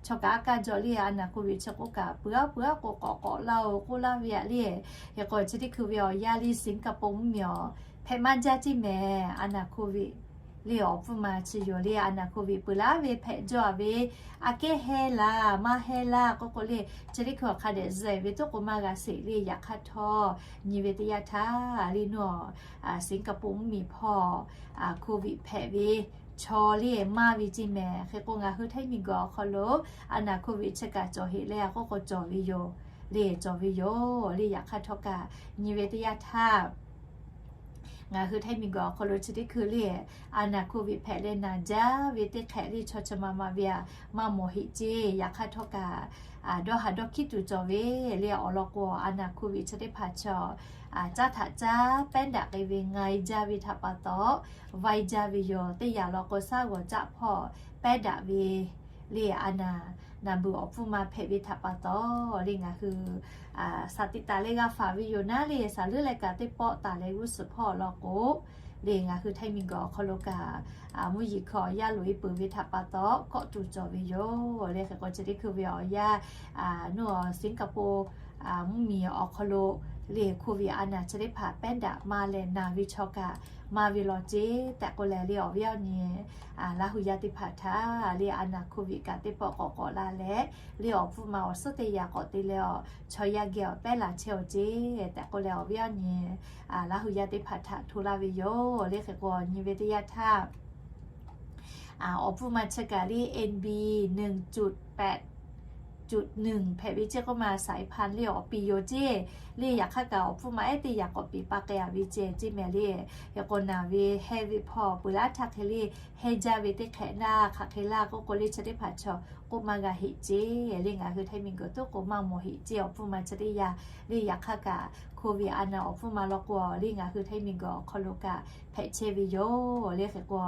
Chaw kaꞈ aˉ kaˇ jaw le a naˬ hk'oˆ ve chi k'oˆ kaꞈ peuˬ aˉ peuˬ aˉ k'o k'awꞈ k'awꞈ laˇ-oˬ k'oˆ laˇ ve aꞈ le. Hk'e k'o chi teˇ hkui ve awˬ yaˇ le Singapore mvuhˇmiˬ awˬ hpehꞈ maˇ jaˇ ceˇ mehˍ. A naˬ hk'oˆ ve le awˬ pfuhˇ ma chi yoˬ le. A naˬ hk'oˆ ve peuˬ laˇ ve hpehꞈ jaw-a ve aꞈ kehˉ heh laˇ maˇ heh laˇ k'oˆ k'o le, chi teˇ hkui awˬ hk'a dehꞈ zuhꞈ ve tuˉ k'o maˇ g'a sheˍ le. Yaꞈ hk'aˇ htawˇ nyi ve teˇ yanˇ htaˇ le nuˇ Singapore mvuhˇmiˬ hpawˇ hk'oˆ ve hpehꞈ ve chaw le maˇ ve ceˇ mehˍ. Hk'e k'o ngaˬ hui Htaiˇ miˬguiˬ awˬ hk'aw lo a naˬ hk'oˆ ve chi kaꞈ cawˬ heꞈ leh a k'oˆ k'o cawˬ ve yoˬ le, cawˬ ve yoˬ le. Yaꞈ hk'aˇ htawˇ kaꞈ nyi ve teˇ yanˇ htaˇ ngaˬ hui Htaiˇ miˬguiˬ awˬ hk'aw lo chi teˇ hkui le a naˬ hk'oˆ ve hpehꞈ leh naˬ jaˇ ve teˇ hk'ehꞈ le chaw chi ma ma ve aꞈ maˇ mawˬ heꞈ ceˇ. Yaꞈ hk'aˇ htawˇ kaꞈ dawˇ ha dawˇ hkiˉ tuˬ cawˬ ve le awˬ lawn k'o a naˬ hk'oˆ ve chi teˇ hpaˍ chaw caˉ htaꞈ caˉ pehˉ daꞈ k'ai ve nga-e jaˇ ve htaꞈ pa taw, vaiˇ jaˇ ve yoˬ. Teˇ yanˇ law k'o shaˉ g'awˬ caˆ hpawˇ pehˉ daꞈ ve le a naˬ naˬ beuˬ awˬ hpfuhˇ ma hpehꞈ ve htaꞈ pa taw le ngaˬ hui shaˍ tiꞈ taˍ leh g'a faˍ ve yoˬ naˉ le. Shaˍ leuˉ leh kaꞈ teˇ pawˆ taˍ leh g'uˇ suhˍ hpawˇ law k'o le ngaˬ hui Htaiˇ miˬguiˬ awˬ hk'aw lo kaꞈ mvuhˇ yeˬ hkui awˬ yaˇ loꞈ-e peuˬ ve htaꞈ pa taw kawˆ tuˬ cawˬ ve yoˬ le. Hk'e k'o chi teˇ hkui ve awˬ yaˇ nuˇ Singapore mvuhˇmiˬ awˬ hk'aw lo le hk'oˆ ve a naˬ chi teˇ hpaˍ pehˉ daꞈ maˇ leh naˬ ve chaw kaꞈ maˇ ve law ceˇ tehꞈ k'oˆ leh le awˬ viˉ awˬ nyi Laˇ hu yaˇ teˇ hpaˍ htaꞈ le a naˬ hk'oˆ ve kaꞈ teˇ pawˆ k'awꞈ k'awꞈ la leh le awˬ hpfuhˇ ma awˬ suhˉ teˇ yanˇ k'awꞈ te leh awˬ chaw yaˇ geh awˬ pehˉ laˬ chehˇ-oˬ ceˇ tehꞈ k'oˆ leh awˬ viˉ awˬ nyi Laˇ hu yaˇ teˇ hpaˍ htaꞈ hto laˇ ve yoˬ le. Hk'e k'o nyi ve teˇ yanˇ htaˇ awˬ hpfuhˇ ma chi kaꞈ le NB จุดแปด จุดหนึ่ง hpehꞈ ve ceˇ k'oˆ ma สายพันธุ์ le awˬ piˍ yoˬ ceˇ le. Yaꞈ hk'aˇ kaꞈ awˬ hpfuhˇ ma ehˉ teˇ yanˇ k'awꞈ piˍ pa k'ai-a ve ceˇ ceˇ mehˍ le. Hk'e k'o naˬ ve heh ve hpawˇ peuˬ laˇ htaˇ hk'e le heh jaˇ ve teˇ hk'ehꞈ naˇ hk'aˬ hk'e laˇ k'oˆ k'o le chi teˇ hpaˍ chaw k'oˆ maˇ g'a heꞈ ceˇ le. Ngaˬ hui Htaiˇ miˬguiˬ tuˉ k'o maˇ mawˬ heꞈ ceˇ awˬ hpfuhˇ ma chi teˇ yanˇ le. Yaꞈ hk'aˇ kaꞈ hk'oˆ ve a naˬ awˬ hpfuhˇ ma law k'o le ngaˬ hui Htaiˇ miˬguiˬ awˬ hk'aw lo kaꞈ hpehꞈ chehˇ ve yoˬ le. Hk'e k'o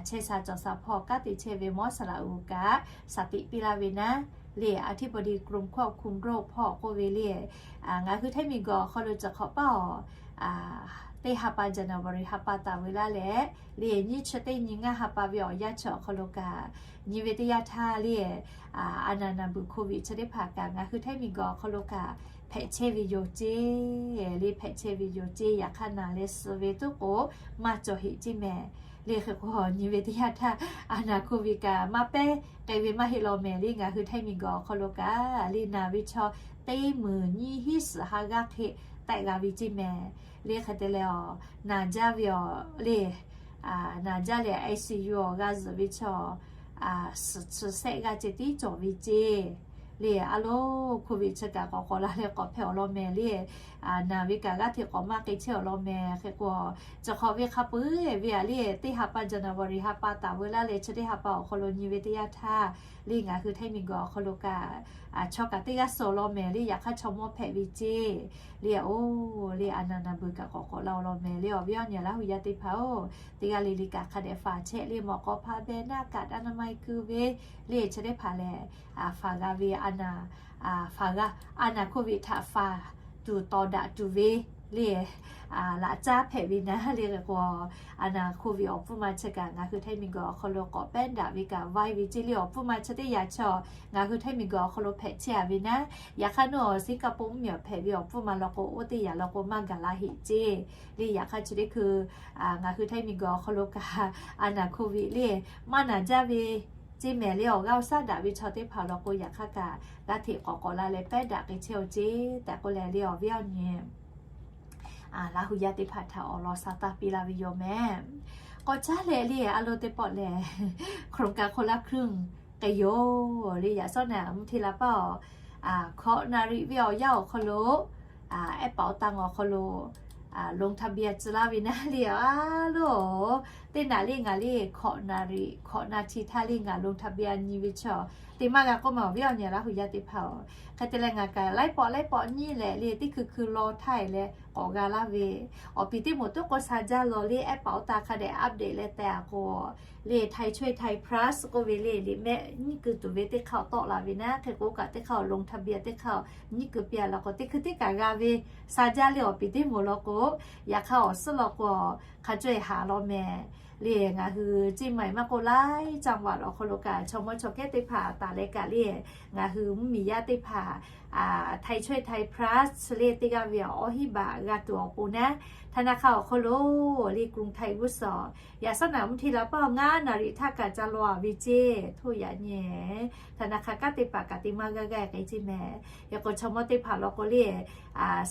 chehˇ sha cawˬ sha hpawˇ kanˉ te chehˇ ve mawˇ saˍ laꞈ uiˍ kaꞈ shaˍ tiꞈ piˇ laˇ ve naˉ le อธิบดีกรมควบคุมโรค hpawˇ k'oˆ ve le ngaˬ hui Htaiˇ miˬguiˬ awˬ hk'aw lo cawˬ hk'awꞈ paˉ awˬ teˇ ha pa January ha pa taˍ ve laˇ leh le nyiˇ chi teˇ nyi ngaˇ ha pa ve awˬ yanˇ chi awˬ hk'aw lo kaꞈ nyi ve teˇ yanˇ htaˇ le a naˬ naˬ beuˬ hk'oˆ ve chi teˇ hpaˍ kaꞈ ngaˬ hui Htaiˇ miˬguiˬ awˬ hk'aw lo kaꞈ hpehꞈ chehˇ ve yoˬ ceˇ le. Hpehꞈ chehˇ ve yoˬ ceˇ. Yaꞈ hk'aˇ naˬ leh suh ve tuˉ k'o maˇ cawˬ heꞈ ceˇ mehˍ le. Hk'e k'o nyi ve teˇ yanˇ htaˇ a naˬ hk'oˆ ve kaꞈ maˇ pehˉ k'ai ve maˇ heˆ law mehˍ le. Ngaˬ hui Htaiˇ miˬguiˬ awˬ hk'aw lo kaꞈ le naˬ ve chaw teˇ meunˍ nyiˇ hinˉ suhˍ ha g'aˇ hk'e tehꞈ g'a ve ceˇ mehˍ le. Hk'e te leh awˬ naˬ jaˇ ve awˬ le naˬ jaˇ leh ICU awˬ g'a zuhꞈ ve chaw suhˍ chi sehˆ g'aˇ ceh tiˉ cawˬ ve ceˇ le. A lo hk'oˆ ve chi kaꞈ k'awꞈ k'awꞈ la leh k'awꞈ hpehꞈ awˬ lawn mehˍ le. Naˬ ve kaꞈ g'aˇ hteꞈ k'awꞈ maˇ k'e chehˇ awˬ lawn mehˍ. Hk'e k'o cawˬ hk'awꞈ ve hk'a peu-eˬ ve aꞈ le teˇ ha pa January ha pa taˍ ve laˇ leh chi teˇ ha pa awˬ hk'aw lo nyi ve teˇ yanˇ htaˇ le ngaˬ hui Htaiˇ miˬguiˬ awˬ hk'aw lo kaꞈ chaw kaꞈ teˇ g'aˇ suh awˬ lawn mehˍ le. Yaꞈ hk'aˇ chaw mawˇ hpehꞈ ve ceˇ le. Oˬ le a naˬ naˬ beuˬ kaꞈ k'awꞈ k'awꞈ la awˬ lawn mehˍ le. Awˬ viˉ awˬ nyi Laˇ hu yaˇ teˇ hpaˍ-oˬ, teˇ g'aˇ le le kaꞈ hk'a dehꞈ faˍ chehˇ le mawˬ k'aw hpaˇ beh naˆ kaꞈ daꞈ naˆ maˇ e kuiˇ ve le chi teˇ hpaˍ lehˬ faˍ g'a ve a naˬ faˍ g'a a naˬ hk'oˆ ve htaꞈ faˍ tuˬ tawˍ daꞈ tuˬ ve le, laꞈ caˉ hpehꞈ ve naˉ le k'o, a naˍ โควิด awˬ pfuhˇ ma chi kaꞈ ngaˬ hui htaiˇ miˬguiˬ awˬ hk'aw lo k'awꞈ pehˉ daꞈ ve kaꞈ vaiˇ ve ceˇ le. Awˬ pfuhˇ ma chi teˇ yanˇ chaw ngaˬ hui htaiˇ miˬguiˬ awˬ hk'aw lo hpehꞈ chehˇ a ve naˉ, yaꞈ hk'aˇ nawˬ Singapore mvuhˇmiˬ awˬ hpehꞈ ve awˬ pfuhˇ ma law k'o, oˇ teˇ yanˇ law k'o maˇ gaˬ la heˆ ceˇ le. Yaꞈ hk'aˇ chi teˇ hkui ngaˬ hui htaiˇ miˬguiˬ awˬ hk'aw lo kaꞈ a naˍ โควิด le maˇ naˍ jaˇ ve ceˇ mehˍ le. Awˬ g'aˇ awˬ shaˉ daꞈ ve chaw teˇ hpaˍ law k'o, yaꞈ hk'aˇ kaꞈ g'aˇ hteꞈ k'awꞈ k'awꞈ la leh pehˉ daꞈ k'ai chehˇ oˬ ceˇ tehꞈ k'oˆ leh le, awˬ viˉ awˬ nyi Laˇ hu yaˇ teˇ hpaˍ htaꞈ awˬ lawn sha taˇ piˇ laˇ ve yoˬ mehˍ. K'awꞈ caˉ leh le, a lo teˇ pawˆ lehˬ, โครงการคนละครึ่ง k'ai yoˬ le. Yaꞈ shawˉ naˍ mvuhˇ hteˇ la paˇ awˬ hkawꞈ naˍ riˍ ve awˬ yanˇ awˬ hk'aw lo, ehˉ paˍ awˬ tanˇ awˬ hk'aw lo ลงทะเบียน tcuh laˇ ve naˉ le, a lo teˇ naˍ le ngaˬ le hkawꞈ naˍ riˍ hkawꞈ naˍ chi htaˇ le ngaˬ ลงทะเบียน nyi ve chaw te maˇ g'a k'oˆ ma, awˬ viˉ awˬ nyi Laˇ hu yaˇ teˇ hpaˍ-oˬ. Hk'e te leh ngaˬ kaꞈ laiˉ pawˆ laiˉ pawˆ nyi leh le, teˇ hkui hkui law htaˇ leh k'awꞈ g'a laˇ ve, awˬ piˍ teˇ moˍ toˉ k'o sha jaˇ law le, ehˉ paˍ awˬ tanˇ hk'a dehꞈ update leh tehꞈ k'o le, Thai Choice Thai Plus k'oˆ ve le, liꞈ mehˆ nyiˇ keu tuˬ ve teˇ hk'aˇ tawˆ la ve naˉ, hk'e k'o kaꞈ teˇ hk'aˇ awˬ ลงทะเบียน teˇ hk'aˇ nyiˇ keu piˇ a law k'o, teˇ hkui teˇ kaꞈ g'a ve, sha jaˇ le awˬ piˍ teˇ moˍ law k'o. Yaꞈ hk'aˇ awˬ suhˉ law k'o, hk'a caweh haˍ law mehˍ le, ngaˬ hui ceˇ maˬ maˇ k'oˆ laiˉ caˇ vaꞈ awˬ hk'aw lo kaꞈ chaw mawˇ chaw kehˉ teˇ hpaˍ taˍ leh kaꞈ le, ngaˬ hui mvuhˇmiˬ yaˇ teˇ hpaˍ Thai Choice Thai Plus le teˇ g'aˇ ve awˬ hiˉ baꞈ g'a tuˬ awˬ pon naˉ, ธนาคาร awˬ hk'aw lo le กรุงไทย g'uˇ suhˍ yaꞈ shawˉ naˍ mvuhˇ hteˇ la paˇ ngaˇ naˍ riˍ htaˇ kaꞈ ca law a ve ceˇ. Hto yaꞈ nyi ธนาคาร kanˉ teˇ hpaˍ kaꞈ te maˇ g'aˇ g'aˇ k'ai ceˇ mehˍ. Yaꞈ k'o chaw mawˇ teˇ hpaˍ law k'o le,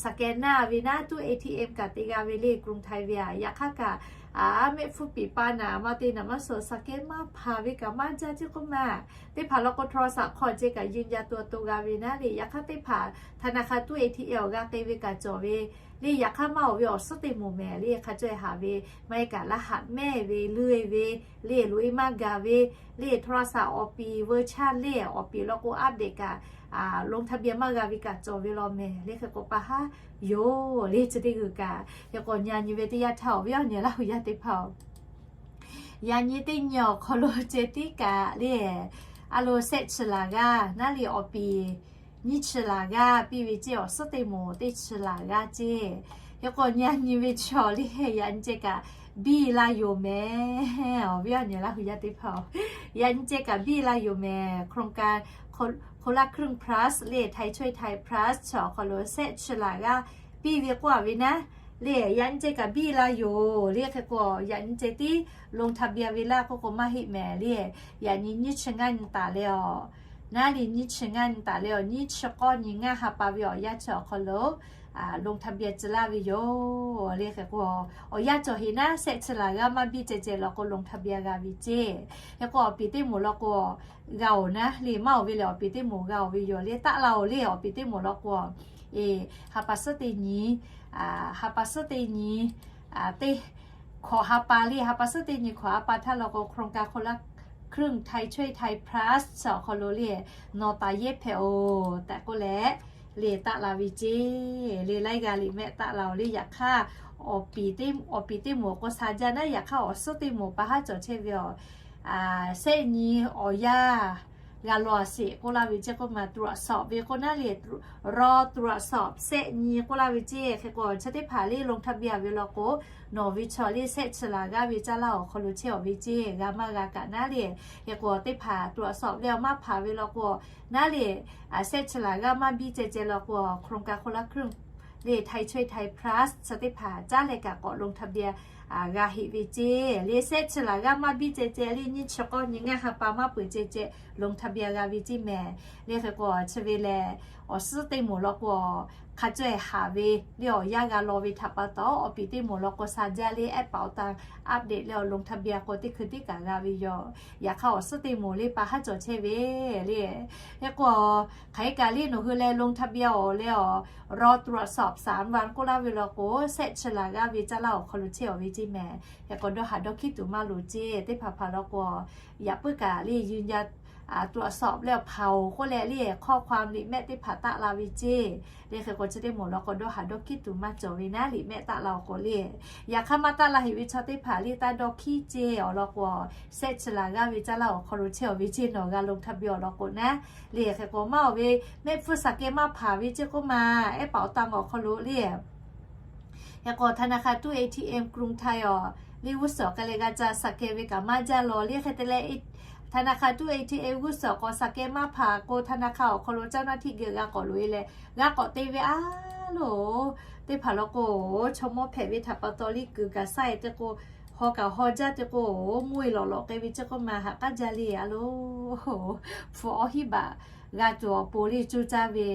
scan naˇ ve naˉ tuˉ ATM kaꞈ te g'a ve le กรุงไทย ve a. Yaꞈ hk'aˇ kaꞈ a mehˆ hpfuhˇ piˍ pa naˍ ma te naˍ maˇ suh scan maˇ hpanˍ ve kaꞈ maˇ jaˇ ceˇ k'oˆ ma. Teˇ hpaˍ law k'o โทรศัพท์ hk'aw ceh kaꞈ ยืนยันตัว to g'a ve naˉ le. Yaꞈ hk'aˇ teˇ hpaˍ ธนาคาร tuˉ ATM awˬ g'a k'ai ve kaꞈ cawˬ ve le. Yaꞈ hk'aˇ maˇ oˬ ve awˬ suhˉ teˇ moˍ mehˍ le, hk'a caweh haˍ ve maˇ heˆ kaꞈ รหัส mehˆ ve, luˇ e ve le, loꞈ e maˇ gaˬ ve le, โทรศัพท์ awˬ piˍ เวอร์ชัน le awˬ piˍ law k'o update kaꞈ ลงทะเบียน maˇ g'a ve kaꞈ cawˬ ve law mehˍ le. Hk'e k'o pa haˉ yoˬ le chi teˇ g'uiˬ kaꞈ. Yaꞈ k'o nyi nyi ve teˇ yanˇ htaˇ awˬ viˉ awˬ nyi Laˇ hu yaˇ teˇ hpaˍ-oˬ, yaꞈ nyi teˇ nyi awˬ hk'aw lo ceh tiˉ kaꞈ le, a lo shehˆ chi laˬ g'aˇ naˉ le awˬ piˍ nyiˇ chi laˬ g'aˇ piˇ ve ceˇ, awˬ suhˉ teˇ moˍ teˇ chi laˬ g'aˇ ceˇ. Yaꞈ k'o nyi nyi ve chaw le, yaꞈ nyi ceh kaꞈ biˇ la yoˬ mehˍ. Awˬ viˉ awˬ nyi Laˇ hu yaˇ teˇ hpaˍ-oˬ, yaꞈ nyi ceh kaꞈ biˇ la yoˬ mehˍ. โครงการ คนละครึ่ง plus le Thai Choice Thai Plus chaw awˬ hk'aw lo shehˆ chi laˬ g'aˇ piˇ ve k'oˆ a ve naˉ le, yaꞈ nyi ceh kaꞈ biˇ la yoˬ le. Hk'e k'o yaꞈ nyi ceh tiˉ ลงทะเบียน ve laˇ k'oˆ k'o maˇ heˆ mehˍ le. Yaꞈ nyi nyiˇ chi ngaˇ nyi taˍ leh awˬ, naˉ le nyiˇ chi ngaˇ nyi taˍ leh awˬ, nyiˇ chi k'awˇ nyi ngaˇ ha pa ve awˬ yanˇ chi awˬ hk'aw lo ลงทะเบียน tcuh laˇ ve yoˬ le. Hk'e k'o awˬ yanˇ cawˬ heꞈ naˉ shehˆ chi laˬ g'aˇ maˇ biˇ ceh ceh law k'o ลงทะเบียน g'a ve ceˇ. Hk'e k'o awˬ piˍ teˇ moˍ law k'o g'a oˬ naˉ le, maˇ oˬ ve lehˬ awˬ piˍ teˇ moˍ g'a oˬ ve yoˬ le. Taˆ la oˬ le awˬ piˍ teˇ moˍ law k'o, e, ha pa suhˉ teˇ nyi, ha pa suhˉ teˇ nyi teˇ hkawꞈ ha pa le, ha pa suhˉ teˇ nyi hkawꞈ ha pa htaˇ law k'o โครงการคนละครึ่ง Thai Choice Thai Plus chaw awˬ hk'aw lo le, nawˬ taˍ yehˇ hpehꞈ oˬ tehꞈ k'oˆ leh le taˆ la ve ceˇ. Le laiˉ g'a liꞈ mehˆ taˆ la oˬ le. Yaꞈ hk'aˇ awˬ piˍ teˇ moˍ k'o sha jaˇ naˉ, yaꞈ hk'aˇ awˬ suhˉ teˇ moˍ pa haˉ cawˬ chehˇ ve awˬ, shehˆ nyi awˬ yanˇ g'a law a sheˍ k'oˆ laˇ ve ceˇ k'oˆ ma, ตรวจสอบ ve k'oˆ naˉ le, รอตรวจสอบ shehˆ nyi k'oˆ laˇ ve ceˇ. Hk'e k'o chi teˇ hpaˍ le ลงทะเบียน ve law k'o, nawˬ ve chaw le shehˆ chi laˬ g'aˇ ve caˇ laˇ awˬ hk'aw lo chehˇ awˬ ve ceˇ, g'a maˇ g'a kaꞈ naˉ le. Hk'e k'o teˇ hpaˍ ตรวจสอบ ve awˬ maˇ hpanˍ ve law k'o naˉ le, shehˆ chi laˬ g'aˇ maˇ biˇ ceh ceh law k'o โครงการคนละครึ่ง le Thai Choice Thai Plus chi teˇ hpaˍ caˉ leh kaꞈ k'awꞈ ลงทะเบียน g'a heꞈ ve ceˇ. Le shehˆ chi laˬ g'aˇ maˇ biˇ ceh ceh le, nyiˇ chi k'awˇ nyi ngaˇ ha pa maˇ peuˬ ceh ceh ลงทะเบียน g'a ve ceˇ mehˍ. Le hk'e k'o chi ve lehˬ awˬ suhˉ teˇ moˍ law k'o hk'a caweh haˍ ve le awˬ yanˇ g'a law ve htaꞈ pa taw, awˬ piˍ teˇ moˍ law k'o sha jaˇ le, ehˉ paˍ awˬ tanˇ update leh awˬ ลงทะเบียน k'o teˇ hkui teˇ kaꞈ g'a ve yoˬ. Yaꞈ hk'aˇ awˬ suhˉ teˇ moˍ le pa haˉ cawˬ chehˇ ve le. Hk'e k'o hk'aˬ hk'e kaꞈ le nawˬ hui leh ลงทะเบียน awˬ leh awˬ รอตรวจสอบ สามวัน k'oˆ laˇ ve law k'o, shehˆ chi laˬ g'aˇ ve caˇ laˇ awˬ hk'aw lo chehˇ awˬ ve ceˇ mehˍ. Hk'e k'o dawˇ haˍ dawˇ hkiˉ tuˬ maˇ loˍ ceˇ. Teˇ hpaˍ hpaˍ law k'o yaꞈ puiˉ kaꞈ le ยืนยัน ตรวจสอบ leh awˬ hpaˍ oˬ k'oˆ leh le ข้อความ liꞈ mehˆ teˇ hpaˍ taˆ la ve ceˇ. Le hk'e k'o chi teˇ moˍ law k'o dawˇ haˍ dawˇ hkiˉ tuˬ maˇ cawˬ ve naˉ, liꞈ mehˆ taˆ la awˬ k'o le. Yaꞈ hk'aˇ maˇ taˆ la heꞈ ve chaw teˇ hpaˍ le taˇ dawˇ hkiˉ ceˇ awˬ lawn k'o, shehˆ chi laˬ g'aˇ ve caˇ laˇ awˬ hk'aw lo chehˇ awˬ ve ceˇ, nawˬ g'a ลงทะเบียน awˬ lawn k'o naˉ. Le hk'e k'o maˇ oˬ ve mehˆ hpfuhˇ shaˍ keh maˇ hpanˍ ve ceˇ k'oˆ ma, ehˉ paˍ awˬ tanˇ awˬ hk'aw lo le Hk'e k'o ธนาคาร ตู้ เอทีเอ็ม กรุงไทย awˬ liˇ g'uˇ suhˍ k'ai leh g'a ca สแกน ve kaꞈ maˇ jaˇ law. Liˇ hk'e te leh ธนาคาร ตู้ เอทีเอ็ม g'uˇ suhˍ k'awꞈ สแกน maˇ hpaˍ k'o ธนาคาร awˬ hk'aw lo เจ้าหน้าที่ geh g'a k'awꞈ loꞈ e leh g'a k'awꞈ te ve a loˬ. Teˇ hpaˍ law k'o, chaw mawˇ hpehꞈ ve htaꞈ pa taw liˇ kuiˬ kaꞈ saˇ e te k'o, haw kaꞈ haw jaˇ te k'o, mvuhˇ e lawꞈ lawꞈ k'ai ve chi k'oˆ ma haꞈ k'aˉ jaˇ le a loˬ. Hpu awˇ hiˉ baꞈ g'a tuˬ awˬ pon liˇ coˇ caˇ ve.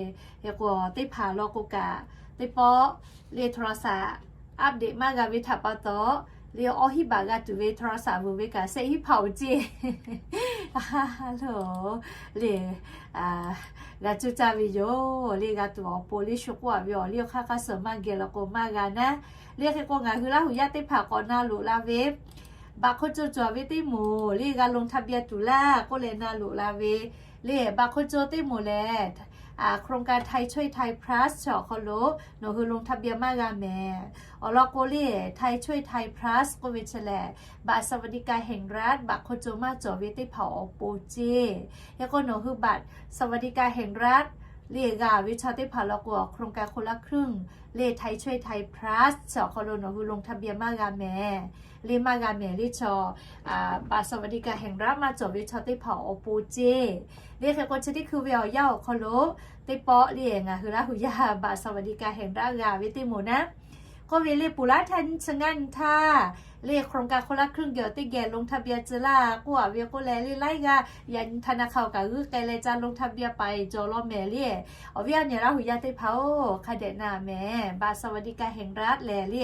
Hk'e k'o teˇ hpaˍ law k'o kaꞈ, teˇ pawˆ liˇ โทรศัพท์ update maˇ g'a ve htaꞈ pa taw, liˇ awˇ hiˉ baꞈ g'a tuˬ ve โทรศัพท์ vuiˬ ve kaꞈ shehˆ hiˉ hpaˇ oˬ ceˇ. Loˬ, liˇ g'a coˇ caˇ ve yoˬ. Liˇ g'a tuˬ awˬ pon liˇ shu k'oˆ a ve awˬ liˇ awˬ hk'aˇ hk'aˇ suh maˇ geh law k'o maˇ g'a naˉ. Liˇ hk'e k'o ngaˬ hui Laˇ huˍ yaˇ teˇ hpaˍ k'awꞈ na loꞈ la ve บัตรคนจน cawˬ ve teˇ moˍ liˇ g'a ลงทะเบียน tuˬ laˇ k'oˆ leh na loꞈ la ve. Liˇ บัตรคนจน teˇ moˍ lehˬ, โครงการ ไทยช่วยไทย Plus chi awˬ hk'aw lo nawˬ hui ลงทะเบียน maˇ g'a mehˍ. Awˬ lawn k'o liˇ ไทยช่วยไทย Plus k'oˆ ve chi lehˬ, บัตรสวัสดิการแห่งรัฐ บัตรคนจน maˇ cawˬ ve teˇ hpaˍ awˬ pon ceˇ. Hk'e k'o nawˬ hui บัตรสวัสดิการแห่งรัฐ liˇ g'a ve chaw teˇ hpaˍ law k'o, โครงการคนละครึ่ง liˇ ไทยช่วยไทย Plus chi awˬ hk'aw lo nawˬ hui ลงทะเบียน maˇ g'a mehˍ. Liˇ maˇ g'a mehˍ liˇ chaw, บัตรสวัสดิการแห่งรัฐ maˇ cawˬ ve chaw teˇ hpaˍ awˬ pon ceˇ. Liˇ hk'e k'o chi teˇ hkui ve awˬ yanˇ awˬ hk'aw lo, teˇ pawˆ liˇ ngaˬ hui Laˇ huˍ yaˇ บัตรสวัสดิการแห่งรัฐ g'a ve teˇ moˍ naˉ. K'oˆ ve liˇ puˬ laˉ htaˇ nyiˇ chi ngaˇ nyi htaˇ, liˇ โครงการคนละครึ่ง geh awˬ teˇ geh ลงทะเบียน tcuh laˇ k'oˆ a ve k'oˆ leh liˇ laiˉ g'aˇ yaꞈ nyi ธนาคาร kaꞈ g'uiˇ k'ai leh ca ลงทะเบียน paiˍ cawˬ law mehˍ liˇ. Awˬ viˉ awˬ nyi Laˇ huˍ yaˇ teˇ hpaˍ-oˬ, hk'a dehꞈ na mehˍ. บัตรสวัสดิการแห่งรัฐ lehˬ liˇ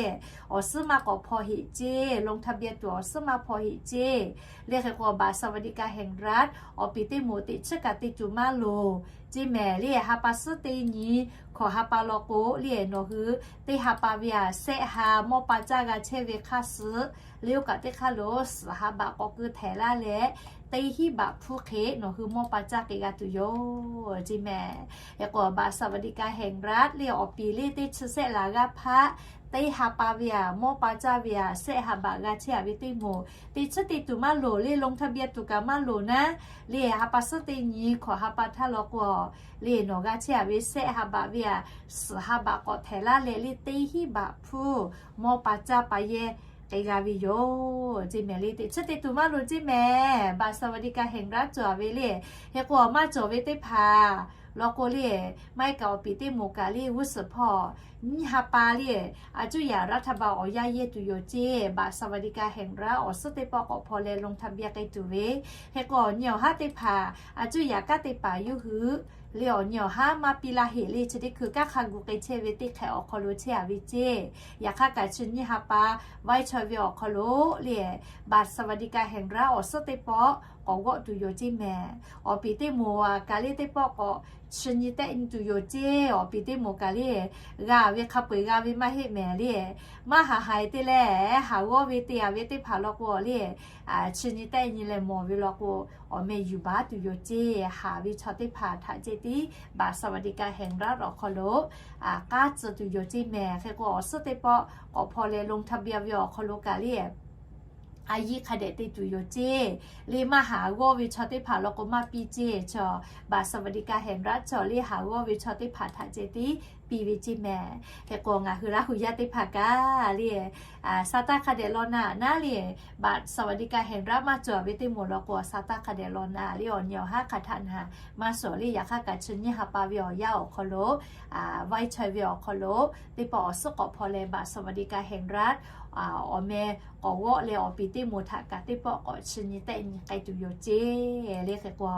awˬ suhˉ maˇ k'awꞈ hpaw heꞈ ceˇ, ลงทะเบียน tuˬ awˬ suhˉ maˇ hpaw heꞈ ceˇ. Liˇ hk'e k'o บัตรสวัสดิการแห่งรัฐ awˬ piˍ teˇ moˍ teꞈ chiˉ kaꞈ te tuˬ maˇ loˍ ceˇ mehˍ. Liˇ ha pa suhˉ teˇ nyi hkawꞈ ha pa law k'o, liˇ nawˬ hui teˇ ha pa ve aꞈ shehˆ ha mawˇ pa caˇ g'a chehˇ ve hk'aˇ suh, liˇ oˇ kaꞈ teˇ hk'aˇ lo suhˍ ha baꞈ k'awꞈ keu htehꞈ laˇ leh, teˇ hinˉ baꞈ hpuˇ hk'e nawˬ hui mawˇ pa caˇ k'ai g'a tuˬ yoˬ ceˇ mehˍ. Hk'e k'o บัตรสวัสดิการแห่งรัฐ liˇ awˬ piˍ liˇ teˇ chi shehˆ laˬ g'aˇ hpaˆ, teˇ ha pa ve aꞈ mawˇ pa caˇ ve aꞈ shehˆ ha baꞈ g'a chehˇ a ve teˇ moˍ, teꞈ chiˉ te tuˬ maˇ loˍ, liˇ ลงทะเบียน tuˬ kaꞈ maˇ loˍ naˉ. Liˇ ha pa suhˉ teˇ nyi hkawꞈ ha pa htaˇ law k'o, liˇ nawˬ g'a chehˇ a ve shehˆ ha baꞈ ve aꞈ suhˍ ha baꞈ k'awꞈ htehꞈ laˇ leh, liˇ teˇ hinˉ baꞈ hpuˇ mawˇ pa caˇ pa yehˇ k'ai g'a ve yoˬ ceˇ mehˍ. Liˇ teꞈ chiˉ te tuˬ maˇ loˍ ceˇ mehˍ. บัตรสวัสดิการแห่งรัฐ cawˬ a ve liˇ. Hk'e k'o maˇ cawˬ ve teˇ hpaˍ law k'o liˇ, maˇ heˆ kaꞈ awˬ piˍ teˇ moˍ kaꞈ liˇ g'uˇ suhˍ hpawˇ nyiˇ ha pa liˇ, a cuˇ yaꞈ รัฐบาล awˬ yanˇ yehˇ tuˬ yoˬ ceˇ. บัตรสวัสดิการแห่งรัฐ awˬ suhˉ teˇ pawˆ k'awꞈ hpaw leh ลงทะเบียน k'ai tuˬ ve. Hk'e k'o awˬ nyi awˬ haˉ teˇ hpaˍ a cuˇ yaꞈ kanˉ te paˍ yawˇ hui liˇ awˬ nyi awˬ haˉ maˇ piˇ laˇ heˆ liˇ. Chi teˇ hkui kanˉ hk'a gu k'ai chehˇ ve teˇ hk'ehꞈ awˬ hk'aw lo chehˇ a ve ceˇ. Yaꞈ hk'aˇ kaꞈ chi nyiˇ ha pa vaiˇ chaweh ve awˬ hk'aw lo liˇ บัตรสวัสดิการแห่งรัฐ awˬ suhˉ teˇ pawˆ k'awꞈ g'awˆ tuˬ yoˬ ceˇ mehˍ. Awˬ piˍ teˇ moˍ kaꞈ liˇ teˇ pawˆ k'awꞈ chi nyi tehˆ nyi tuˬ yoˬ ceˇ. Awˬ piˍ teˇ moˍ kaꞈ liˇ g'a ve hk'a peu-eˬ g'a ve maˇ heˆ mehˍ liˇ. Maˇ haˍ haiˬ te leh haˍ g'awˇ ve te a ve teˇ hpaˍ law k'o liˇ, chi nyi tehˆ nyi leh mawˬ ve law k'o, awˬ meh yuˬ baˬ tuˬ yoˬ ceˇ. Haˍ ve chaw teˇ hpaˍ htaꞈ ceh tiˉ บัตรสวัสดิการแห่งรัฐ awˬ hk'aw lo k'aˉ tcuh tuˬ yoˬ ceˇ mehˍ. Hk'e k'o awˬ suhˉ teˇ pawˆ k'awꞈ hpaw leh ลงทะเบียน ve awˬ hk'aw lo kaꞈ liˇ a yiˇ hk'a dehꞈ te tuˬ yoˬ ceˇ. Liˇ maˇ haˍ g'awˇ ve chaw teˇ hpaˍ law k'o maˇ piˇ ceˇ. Chaw บัตรสวัสดิการแห่งรัฐ cawˬ liˇ haˍ g'awˇ ve chaw teˇ hpaˍ htaꞈ ceh tiˉ piˇ ve ceˇ mehˍ. Hk'e k'o ngaˬ hui Laˇ huˍ yaˇ teˇ hpaˍ kaꞈ liˇ, a, sa taˇ hk'a dehꞈ law na naˉ liˇ, บัตรสวัสดิการแห่งรัฐ maˇ cawˬ ve teˇ moˍ law k'o, sa taˇ hk'a dehꞈ law na liˇ awˬ nyi awˬ haˉ hk'a htaˇ na maˇ shawˍ liˇ. Yaꞈ hk'aˇ kaꞈ chi nyiˇ ha pa ve awˬ yanˇ awˬ hk'aw lo, a, vaiˇ chaweh ve awˬ hk'aw lo teˇ pawˆ awˬ suhˉ k'awꞈ hpaw leh บัตรสวัสดิการแห่งรัฐ awˬ meh k'awꞈ g'awˆ leh awˬ piˍ teˇ moˍ htaꞈ kaꞈ teˇ pawˆ k'awꞈ chi nyi tehˆ nyi k'ai tuˬ yoˬ ceˇ. Liˇ hk'e k'o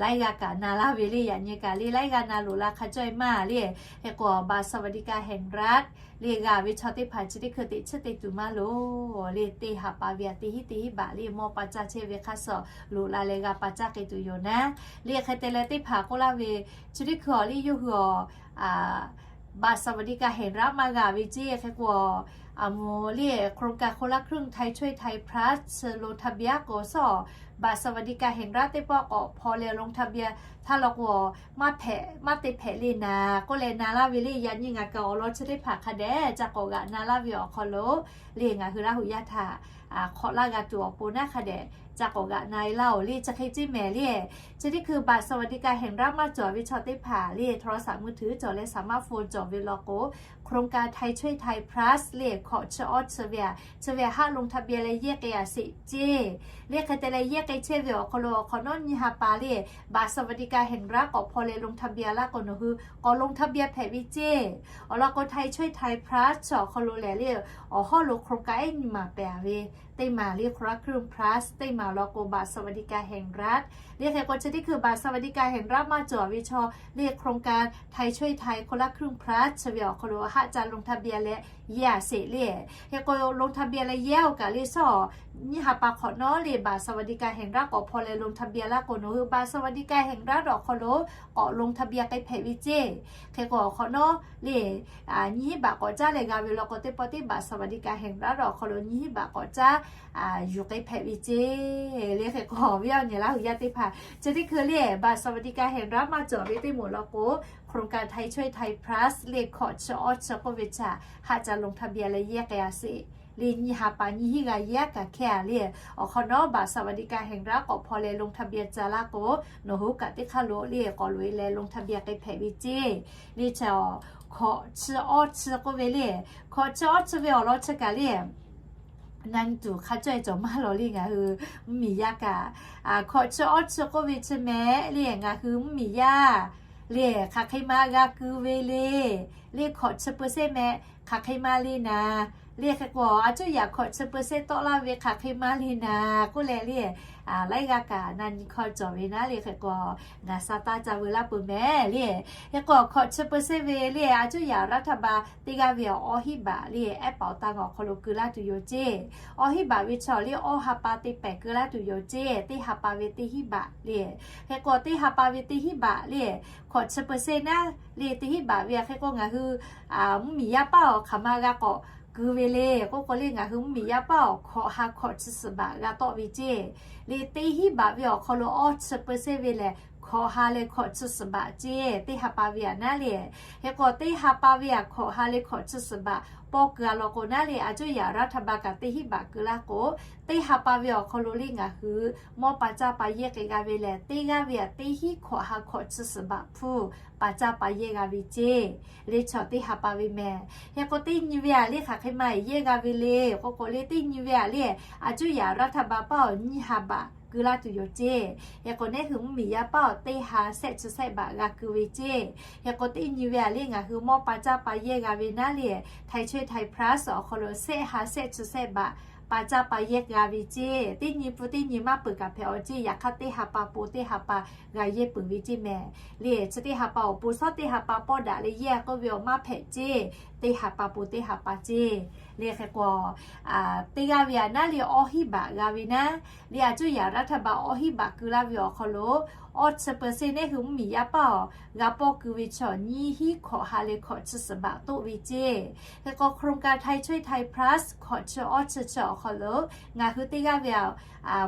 laiˉ g'aˇ kaꞈ na laˇ ve liˇ yaꞈ nyi kaꞈ liˇ laiˉ g'aˇ na loꞈ la hk'a cawˇ e maˇ liˇ. Hk'e k'o บัตรสวัสดิการแห่งรัฐ liˇ g'a ve chaw teˇ hpaˍ chi teˇ hkui teꞈ chiˉ te tuˬ maˇ loˍ. Liˇ teˇ ha pa ve aꞈ teˇ hinˉ teˇ hinˉ baꞈ liˇ mawˇ pa caˇ chehˇ ve hk'aˇ suh loꞈ la leh g'a pa caˇ k'ai tuˬ yoˬ naˉ. Liˇ hk'e te leh teˇ hpaˍ k'oˆ laˇ ve, chi teˇ hkui awˬ liˇ yawˇ hui awˬ บัตรสวัสดิการแห่งรัฐ maˇ g'a ve ceˇ. Hk'e k'o a moˍ liˇ โครงการคนละครึ่ง ไทยช่วยไทย Plus ลงทะเบียน k'o suhˉ บัตรสวัสดิการแห่งรัฐ teˇ pawˆ k'awꞈ hpaw leh ลงทะเบียน htaˇ law k'o, maˇ hpehꞈ maˇ te hpehꞈ le naˍ k'oˆ leh na laˇ ve liˇ. Yaꞈ nyi ngaˬ kaꞈ awˬ lawn chi teˇ hpaˍ hk'a dehꞈ ca k'awꞈ g'aꞈ na laˇ ve awˬ hk'aw lo liˇ ngaˬ hui Laˇ huˍ yaˇ htaꞈ hk'awꞈ laˇ g'a tuˬ awˬ pon naˉ hk'a dehꞈ ca k'awꞈ g'aꞈ na e laˇ-oˬ le. Chi hk'e ceˇ mehˍ le. Chi teˇ hkui บัตรสวัสดิการแห่งรัฐ maˇ cawˬ ve chaw teˇ hpaˍ le, โทรศัพท์มือถือ cawˬ leh smartphone cawˬ ve law k'o, โครงการไทยช่วยไทย Plus le hkawꞈ chi awˇ chi ve a, chi ve haˆ ลงทะเบียน leh yehˇ k'ai a sheˍ ceˇ. Le hk'e te leh yehˇ k'ai chehˇ ve awˬ hk'aw lo awˬ hk'awꞈ nawˉ nyiˇ ha pa le บัตรสวัสดิการแห่งรัฐ k'awꞈ hpaw leh ลงทะเบียน laˇ k'o nawˬ hui k'awꞈ ลงทะเบียน hpehꞈ ve ceˇ. Awˬ lawn k'o ไทยช่วยไทย Plus chi awˬ hk'aw lo lehˬ le, awˬ hawˉ lo โครงการ ehˉ nyiˇ maˬ pehˍ ve, teˇ maˬ le คนละครึ่ง Plus, teˇ maˬ law k'o บัตรสวัสดิการแห่งรัฐ le. Hk'e k'o chi teˇ hkui บัตรสวัสดิการแห่งรัฐ maˇ cawˬ ve chaw le โครงการไทยช่วยไทย คนละครึ่ง Plus chi ve awˬ hk'aw lo haˆ ca ลงทะเบียน leh yehˇ a sheˍ le. Hk'e k'o ลงทะเบียน leh yehˇ-oˬ kaꞈ le shawˉ nyiˇ ha pa hk'awꞈ nawˉ le บัตรสวัสดิการแห่งรัฐ k'awꞈ hpaw leh ลงทะเบียน laˇ k'o nawˬ hui บัตรสวัสดิการแห่งรัฐ awˬ hk'aw lo k'awꞈ ลงทะเบียน k'ai hpehꞈ ve ceˇ. Hk'e k'o awˬ hk'awꞈ nawˉ le nyiˇ hinˉ baꞈ k'awꞈ caˉ leh g'a ve law k'o teˇ pawˆ teˇ บัตรสวัสดิการแห่งรัฐ awˬ hk'aw lo nyiˇ hinˉ baꞈ k'awꞈ caˉ yuˬ k'ai hpehꞈ ve ceˇ. Le hk'e k'o awˬ viˉ awˬ nyi Laˇ huˍ yaˇ teˇ hpaˍ, chi teˇ hkui le บัตรสวัสดิการแห่งรัฐ maˇ cawˬ ve teˇ moˍ law k'o โครงการไทยช่วยไทย Plus le hkawꞈ chi awˇ chi k'oˆ ve htaꞈ haˆ ca ลงทะเบียน leh yehˇ k'ai a sheˍ le. Nyiˇ ha pa nyiˇ hinˉ g'a yehˇ kaꞈ hkehˇ a le. Awˬ hk'awꞈ nawˉ บัตรสวัสดิการแห่งรัฐ k'awꞈ hpaw leh ลงทะเบียน ca laˇ k'o nawˬ hui kaꞈ teˇ hk'aˇ lo le k'awꞈ loꞈ e leh ลงทะเบียน k'ai hpehꞈ ve ceˇ. Le chi hkawꞈ chi awˇ chi k'oˆ ve le, hkawꞈ chi awˇ chi ve awˬ lawn chi kaꞈ le na nyi tuˬ hk'a cawˇ e cawˬ maˇ law le ngaˬ hui mvuhˇmiˬ yaˇ kaꞈ. Hkawꞈ chi awˇ chi k'oˆ ve chi mehˍ le ngaˬ hui mvuhˇmiˬ yaˇ le hk'aˬ hk'e ma g'a keu ve le. Le hkawꞈ chi เปอร์เซ็นต์ mehˍ hk'aˬ hk'e ma le naˍ. Le hk'e k'o a cuˇ yaꞈ hkawꞈ chi เปอร์เซ็นต์ tawˆ laˇ ve hk'aˬ hk'e ma le naˍ k'oˆ leh le laiˉ g'aˇ kaꞈ na nyi hkawˇ cawˬ ve naˉ le. Hk'e k'o ngaˬ sa taˇ ca veu laˇ peuˬ mehˍ le. Hk'e k'o hkawꞈ chi เปอร์เซ็นต์ ve le a cuˇ yaꞈ รัฐบาล teˇ g'aˇ ve awˇ hinˉ baꞈ le ehˉ paˍ awˬ ta ngaˬ awˬ hk'aw lo keu laˇ tuˬ yoˬ ceˇ. Awˇ hinˉ baꞈ ve chaw le awˇ ha pa te pehˍ keu laˇ tuˬ yoˬ ceˇ. Teˇ ha pa ve teˇ hinˉ baꞈ le. Hk'e k'o teˇ ha pa ve teˇ hinˉ baꞈ le hkawꞈ chi เปอร์เซ็นต์ naˉ le teˇ hinˉ baꞈ ve a hk'e k'o ngaˬ hui mvuhˇmiˬ yaˇ paˉ awˬ hk'aˬ ma g'a k'awꞈ keu ve le k'oˆ k'o le ngaˬ hui mvuhˇmiˬ yaˇ paˉ awˬ hkawꞈ ha hkawꞈ chi suhˍ baꞈ g'a tawˆ ve ceˇ. Le teˇ hinˉ baꞈ ve awˬ hk'aw lo awˇ chi เปอร์เซ็นต์ ve lehˬ hkawꞈ ha leh hkawꞈ chi suhˍ baꞈ ceˇ. Teˇ ha pa ve a naˉ le. Hk'e k'o teˇ ha pa ve a hkawꞈ ha leh hkawꞈ chi suhˍ baꞈ pawˇ keu a law k'o naˉ le a cuˇ yaꞈ รัฐบาล kaꞈ teˇ hinˉ baꞈ keu laˇ k'o, teˇ ha pa ve awˬ hk'aw lo le ngaˬ hui mawˇ pa caˇ pa yehˇ k'ai g'a ve lehˬ teˇ g'aˇ ve a teˇ hinˉ hkawꞈ ha hkawꞈ chi suhˍ baꞈ hpfuhˇ pa caˇ pa yehˇ g'a ve ceˇ. Le chaw teˇ ha pa ve mehˍ. Hk'e k'o teˇ nyi ve a le hk'aˬ hk'e ma yehˇ g'a ve le k'oˆ k'o le teˇ nyi ve a le a cuˇ yaꞈ รัฐบาล paˉ awˬ nyiˇ ha baꞈ keu laˇ tuˬ yoˬ ceˇ. Hk'e k'o neˉ hui mvuhˇmiˬ yaˇ paˉ awˬ teˇ ha shehˆ chi shehˆ baꞈ g'a keu ve ceˇ. Hk'e k'o teˇ nyi ve a le ngaˬ hui mawˇ pa caˇ pa yehˇ g'a ve naˉ le ไทยช่วยไทย Plus awˬ hk'aw lo shehˆ ha shehˆ chi shehˆ baꞈ pa caˇ pa yehˇ g'a ve ceˇ. Teˇ nyi pun teˇ nyi maˇ peuˬ kaꞈ hpehꞈ awˬ ceˇ. Yaꞈ hk'aˇ teˇ ha pa pun teˇ ha pa g'a yehˇ peuˬ ve ceˇ mehˍ. Le chi teˇ ha pa awˬ pon shawˉ teˇ ha pa pawˇ daꞈ leh yehˇ k'oˆ ve awˬ maˇ hpehꞈ ceˇ. Teˇ ha pa pun teˇ ha pa ceˇ. Le hk'e k'o teˇ g'aˇ ve a naˉ le awˇ hinˉ baꞈ g'a ve naˉ le a cuˇ yaꞈ รัฐบาล awˇ hinˉ baꞈ keu laˇ ve awˬ hk'aw lo awˇ chi เปอร์เซ็นต์ neˉ hui mvuhˇmiˬ yaˇ paˉ awˬ g'a pawˇ keu ve chaw nyiˇ hinˉ hkawꞈ ha leh hkawꞈ chi suhˍ baꞈ toˆ ve ceˇ. Hk'e k'o โครงการไทยช่วยไทย Plus hkawꞈ chi awˇ chi chi awˬ hk'aw lo ngaˬ hui teˇ g'aˇ ve a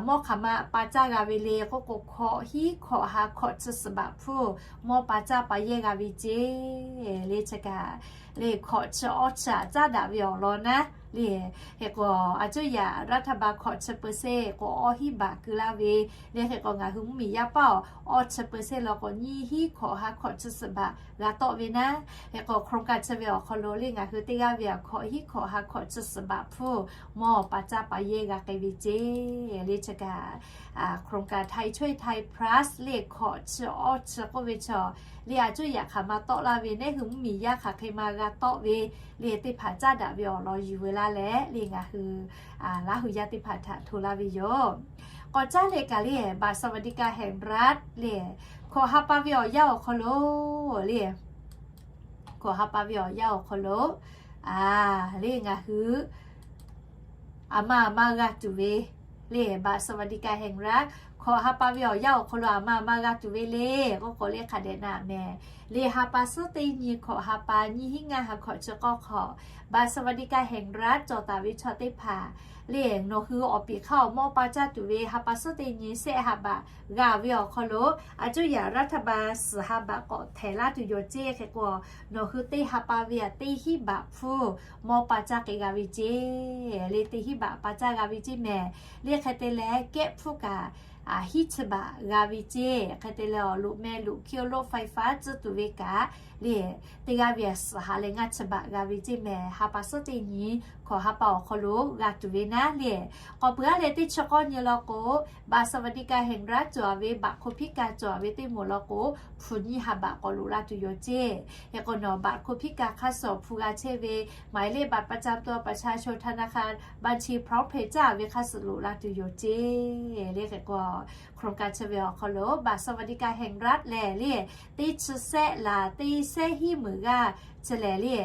mawˇ hk'aˬ ma pa caˇ g'a ve le k'oˆ k'o hkawꞈ hinˉ hkawꞈ ha hkawꞈ chi suhˍ baꞈ hpfuhˇ mawˇ pa caˇ pa yehˇ g'a ve ceˇ. Le chi kaꞈ le hkawꞈ chi awˇ chi a caˉ daꞈ ve awˬ lawn naˉ le. Hk'e k'o a cuˇ yaꞈ รัฐบาล hkawꞈ chi เปอร์เซ็นต์ k'o awˇ hinˉ baꞈ keu laˇ ve le. Hk'e k'o ngaˬ hui mvuhˇmiˬ yaˇ paˉ awˬ awˇ chi เปอร์เซ็นต์ law k'o nyiˇ hinˉ hkawꞈ ha hkawꞈ chi suhˍ baꞈ g'a tawˆ ve naˉ. Hk'e k'o โครงการ chi ve awˬ hk'aw lo le ngaˬ hui teˇ g'aˇ ve a hkawꞈ hinˉ hkawꞈ ha hkawꞈ chi suhˍ baꞈ hpfuhˇ mawˇ pa caˇ pa yehˇ g'a k'ai ve ceˇ. Le chi kaꞈ โครงการไทยช่วยไทย Plus le hkawꞈ chi awˇ chi k'oˆ ve chaw le a cuˇ yaꞈ hk'aˬ ma tawˆ laˇ ve neˉ hui mvuhˇmiˬ yaˇ hk'aˬ hk'e ma g'a tawˆ ve le teˇ hpaˍ caˉ daꞈ ve awˬ lawn yuˬ veu laˇ leh le ngaˬ hui Laˇ huˍ yaˇ teˇ hpaˍ htaꞈ hto laˇ ve yoˬ. K'awꞈ caˉ leh kaꞈ le บัตรสวัสดิการแห่งรัฐ le hkawꞈ ha pa ve awˬ yanˇ awˬ hk'aw lo le hkawꞈ ha pa ve awˬ yanˇ awˬ hk'aw lo le ngaˬ hui a ma a ma g'a tuˬ ve le บัตรสวัสดิการแห่งรัฐ hkawꞈ ha pa ve awˬ yanˇ awˬ hk'aw lo a ma a ma g'a tuˬ ve le k'oˆ k'o le hk'a dehꞈ na mehˍ. Le ha pa suhˉ teˇ nyi hkawꞈ ha pa nyiˇ hinˉ ngaˇ ha hkawꞈ chi k'awˇ hk'awꞈ บัตรสวัสดิการแห่งรัฐ cawˬ taˍ ve chaw teˇ hpaˍ le nawˬ hui awˬ piˍ hk'aˇ awˬ mawˇ pa caˇ tuˬ ve ha pa suhˉ teˇ nyi shehˆ ha baꞈ g'a ve awˬ hk'aw lo a cuˇ yaꞈ รัฐบาล suhˍ ha baꞈ k'awꞈ htehˍ laˇ tuˬ yoˬ ceˇ. Hk'e k'o nawˬ hui teˇ ha pa ve a teˇ hinˉ baꞈ hpfuhˇ mawˇ pa caˇ k'ai g'a ve ceˇ. Le teˇ hinˉ baꞈ pa caˇ g'a ve ceˇ mehˍ. Hk'e te leh kehˉ hpfuhˇ kaꞈ hiˉ chi baꞈ g'a ve ceˇ. Hk'e te leh awˬ loꞈ meh loꞈ hkiˇ lo ไฟฟ้า tcuhˇ tuˬ ve kaꞈ le, teˇ g'aˇ ve a suhˍ ha leh ngaˇ chi baꞈ g'a ve ceˇ mehˍ. Ha pa suhˉ teˇ nyi hkawꞈ ha pa awˬ hk'aw lo g'a tuˬ ve naˉ le. K'awꞈ peuˬ aˉ leh teˇ chi k'awˇ nyi law k'o, บัตรสวัสดิการแห่งรัฐ cawˬ ve, บัตรคนพิการ cawˬ ve teˇ moˍ law k'o, hpu nyiˇ ha baꞈ k'awꞈ loꞈ la tuˬ yoˬ ceˇ. Hk'e k'o nawˬ บัตรคนพิการ hk'aˇ suh awˬ hpu g'a chehˇ ve, หมายเลขบัตรประจำตัวประชาชน ธนาคาร บัญชี พร้อมเพย์ caˇ ve hk'aˇ suh loꞈ la tuˬ yoˬ ceˇ le. Hk'e k'o โครงการ chi ve awˬ hk'aw lo บัตรสวัสดิการแห่งรัฐ lehˬ le, teˇ chi sehˆ laˬ teˇ sehˆ hiˉ meunˍ g'aˇ chi lehˬ le,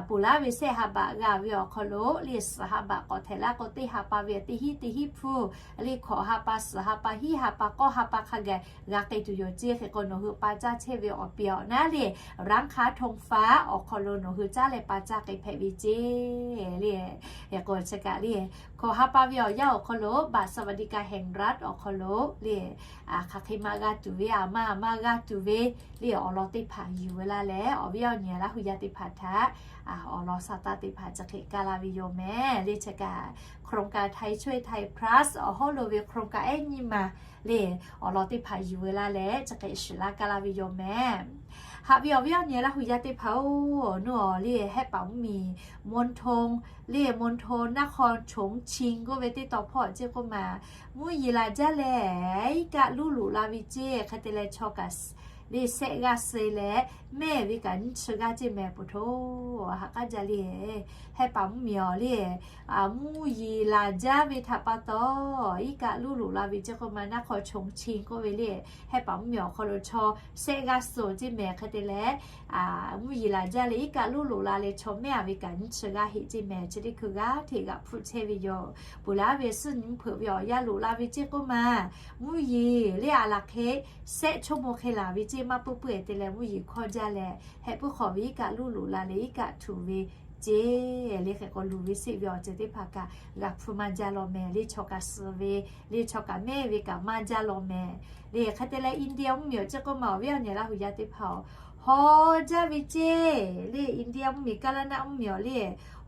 ponˬ laˇ ve sehˆ ha baꞈ g'a ve awˬ hk'aw lo le, suhˍ ha baꞈ k'awꞈ htehꞈ laˇ k'o, teˇ ha pa ve teˇ hiˉ teˇ hiˉ hpfuhˇ le, hkawꞈ ha pa, suhˍ ha pa, hiˉ ha pa, k'awˇ ha pa hk'a gaˬ g'a k'ai tuˬ yoˬ ceˇ. Hk'e k'o nawˬ hui pa caˇ chehˇ ve awˬ piˍ awˬ naˉ le, ร้านค้าธงฟ้า awˬ hk'aw lo nawˬ hui caˇ leh pa caˇ k'ai hpehꞈ ve ceˇ le. Hk'e k'o chi kaꞈ le, hkawꞈ ha pa ve awˬ yanˇ awˬ hk'aw lo บัตรสวัสดิการแห่งรัฐ awˬ hk'aw lo le, hk'aˬ hk'e maˇ g'a tuˬ ve, a maˇ maˇ g'a tuˬ ve le, awˬ lawn teˇ hpaˍ yuˬ ve laˇ leh, awˬ viˉ awˬ nyi laˇ hui yaˇ teˇ hpaˍ htaꞈ awˬ lawn sa taˇ teˇ hpaˍ chi hk'e kaˇ laˇ ve yoˬ mehˍ le. Chi kaꞈ โครงการ ไทยช่วยไทย plus awˬ hawˉ lo ve โครงการ ehˉ nyiˇ ma le, awˬ lawn teˇ hpaˍ yuˬ ve laˇ leh chi hk'e shiˍ laˇ kaˇ laˇ ve yoˬ mehˍ. Haꞈ ve awˬ viˉ awˬ nyi laˇ hui yaˇ teˇ hpaˍ-oˬ, nawˬ le แฮป่าบุญมี มณฑล le, มณฑลนคร โฉงชิง k'oˆ ve teˇ taw hpawˇ ceˇ k'oˆ ma, mvuhˇ yeˬ laˬ jaˇ leh iˉ kaˆ luˉ loꞈ la ve ceˇ. Hk'e te leh chaw kaꞈ le sehˆ g'aˇ suh leh mehˆ ve kaꞈ nyiˇ chi g'aˇ ceˇ mehˍ. Poˬ hto haꞈ k'aˉ jaˇ le, แฮป่าบุญมี awˬ le, mvuhˇ yeˬ laˬ jaˇ ve htaꞈ pa taw iˉ kaˆ luˉ loꞈ la ve ceˇ k'oˆ ma, นคร โฉงชิง k'oˆ ve le, แฮป่าบุญมี awˬ hk'aw lo chaw sehˆ g'aˇ suh ceˇ mehˍ. Hk'e te leh mvuhˇ yeˬ laˬ jaˇ leh iˉ kaˆ luˉ loꞈ la leh chaw mehˆ a ve kaꞈ nyiˇ chi g'aˇ heˆ ceˇ mehˍ. Chi teˇ hkui g'aˇ hteꞈ g'aꞈ hpfuhˆ chehˇ ve yoˬ. Ponˬ laˇ ve suhˉ nyi mvuhˇ hpeuꞈ ve awˬ yanˇ loꞈ la ve ceˇ k'oˆ ma, mvuhˇ yeˬ le a laˬ hk'e sehˆ ชั่วโมง hk'e laˬ ve ceˇ, maˇ puiˉ puiˉ-e te leh mvuhˇ yeˬ hkawˇ jaˇ leh แฮป่าบุญมี awˬ hk'aw ve iˉ kaˆ luˉ loꞈ la leh iˉ kaˆ htuꞈ ve ceˇ le. Hk'e k'o luˬ ve seˆ ve awˬ ceuˬ teˇ hpaˍ kaꞈ g'a hpfuhˇ maˇ jaˇ law mehˍ le, chaw kaꞈ suh ve le, chaw kaꞈ mehˆ ve kaꞈ maˇ jaˇ law mehˍ le. Hk'e te leh India mvuhˇmiˬ awˬ ceˇ k'oˆ ma, awˬ viˉ awˬ nyi laˇ hui yaˇ teˇ hpaˍ-oˬ, haw jaˇ ve ceˇ le. India mvuhˇmiˬ, กาญจนบุรี le,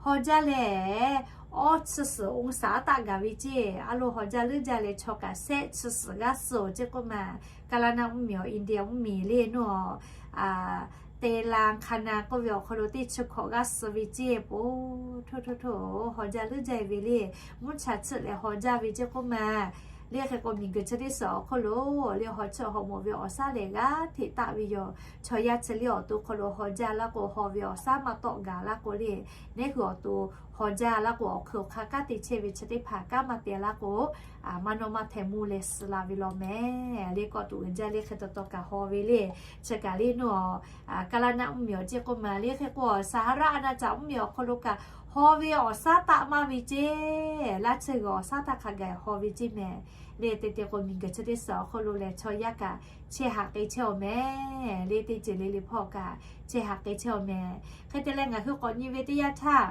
haw jaˇ leh awˇ chi suhˍ องศา taˆ gaˬ ve ceˇ. A lo haw jaˇ leuˉ jaˇ leh chaw kaꞈ sehˆ chi suhˍ g'aˇ suh ceˇ k'oˆ ma, กาญจนบุรี awˬ India mvuhˇmiˬ le nawˬ เตลังคาณา k'oˆ ve awˬ hk'aw lo teˇ chi hkawꞈ g'aˇ suh ve ceˇ. Poˬ hto hto hto, haw jaˇ leuˉ jaˇ ve le, mvuhˇ cha chiˆ leh haw jaˇ ve ceˇ k'oˆ ma le. Hk'e k'o miˬguiˬ chi teˇ suhˍ awˬ hk'oˆ lo le haw chiˆ haw mawˬ ve awˬ shaˉ lehˬ g'aˇ hteꞈ taˆ ve yoˬ. Chaw yaˇ chi le awˬ to hk'aw lo haw jaˇ laˇ k'o, haw ve awˬ shaˉ maˇ tawˆ gaˬ laˇ k'o le, neˉ hui awˬ to haw jaˇ laˇ k'o, awˬ hk'eun awˬ hk'a kanˉ te chehˇ ve chi teˇ hpaˍ kanˉ maˇ te laˇ k'o, maˇ nawˇ maˇ hteh mvuhˇ leh suh la ve law mehˍ le. Kawˆ tuˬ uiˍ jaˇ le, hk'e taw taw kaꞈ haw ve le. Chi kaꞈ le nawˬ กาญจนบุรี mvuhˇmiˬ awˬ ceˇ k'oˆ ma le. Hk'e k'o Sahara อาณาจักร mvuhˇmiˬ awˬ hk'aw lo kaꞈ haw ve awˬ shaˉ taˆ maˇ ve ceˇ. Laˇ chi g'uiˬ awˬ shaˉ htaˇ hk'a gaˬ haw ve ceˇ mehˍ le. Te te k'o miˬguiˬ chi teˇ suhˍ awˬ hk'oˆ lo lehˬ chaw yaˇ kaꞈ chehˇ haꞈ k'ai chehˇ awˬ mehˍ le. Teˇ ceuˬ le le hpawˇ kaꞈ chehˇ haꞈ k'ai chehˇ awˬ mehˍ. Hk'e te leh ngaˬ hui k'awꞈ nyi ve teˇ yanˇ htaˇ,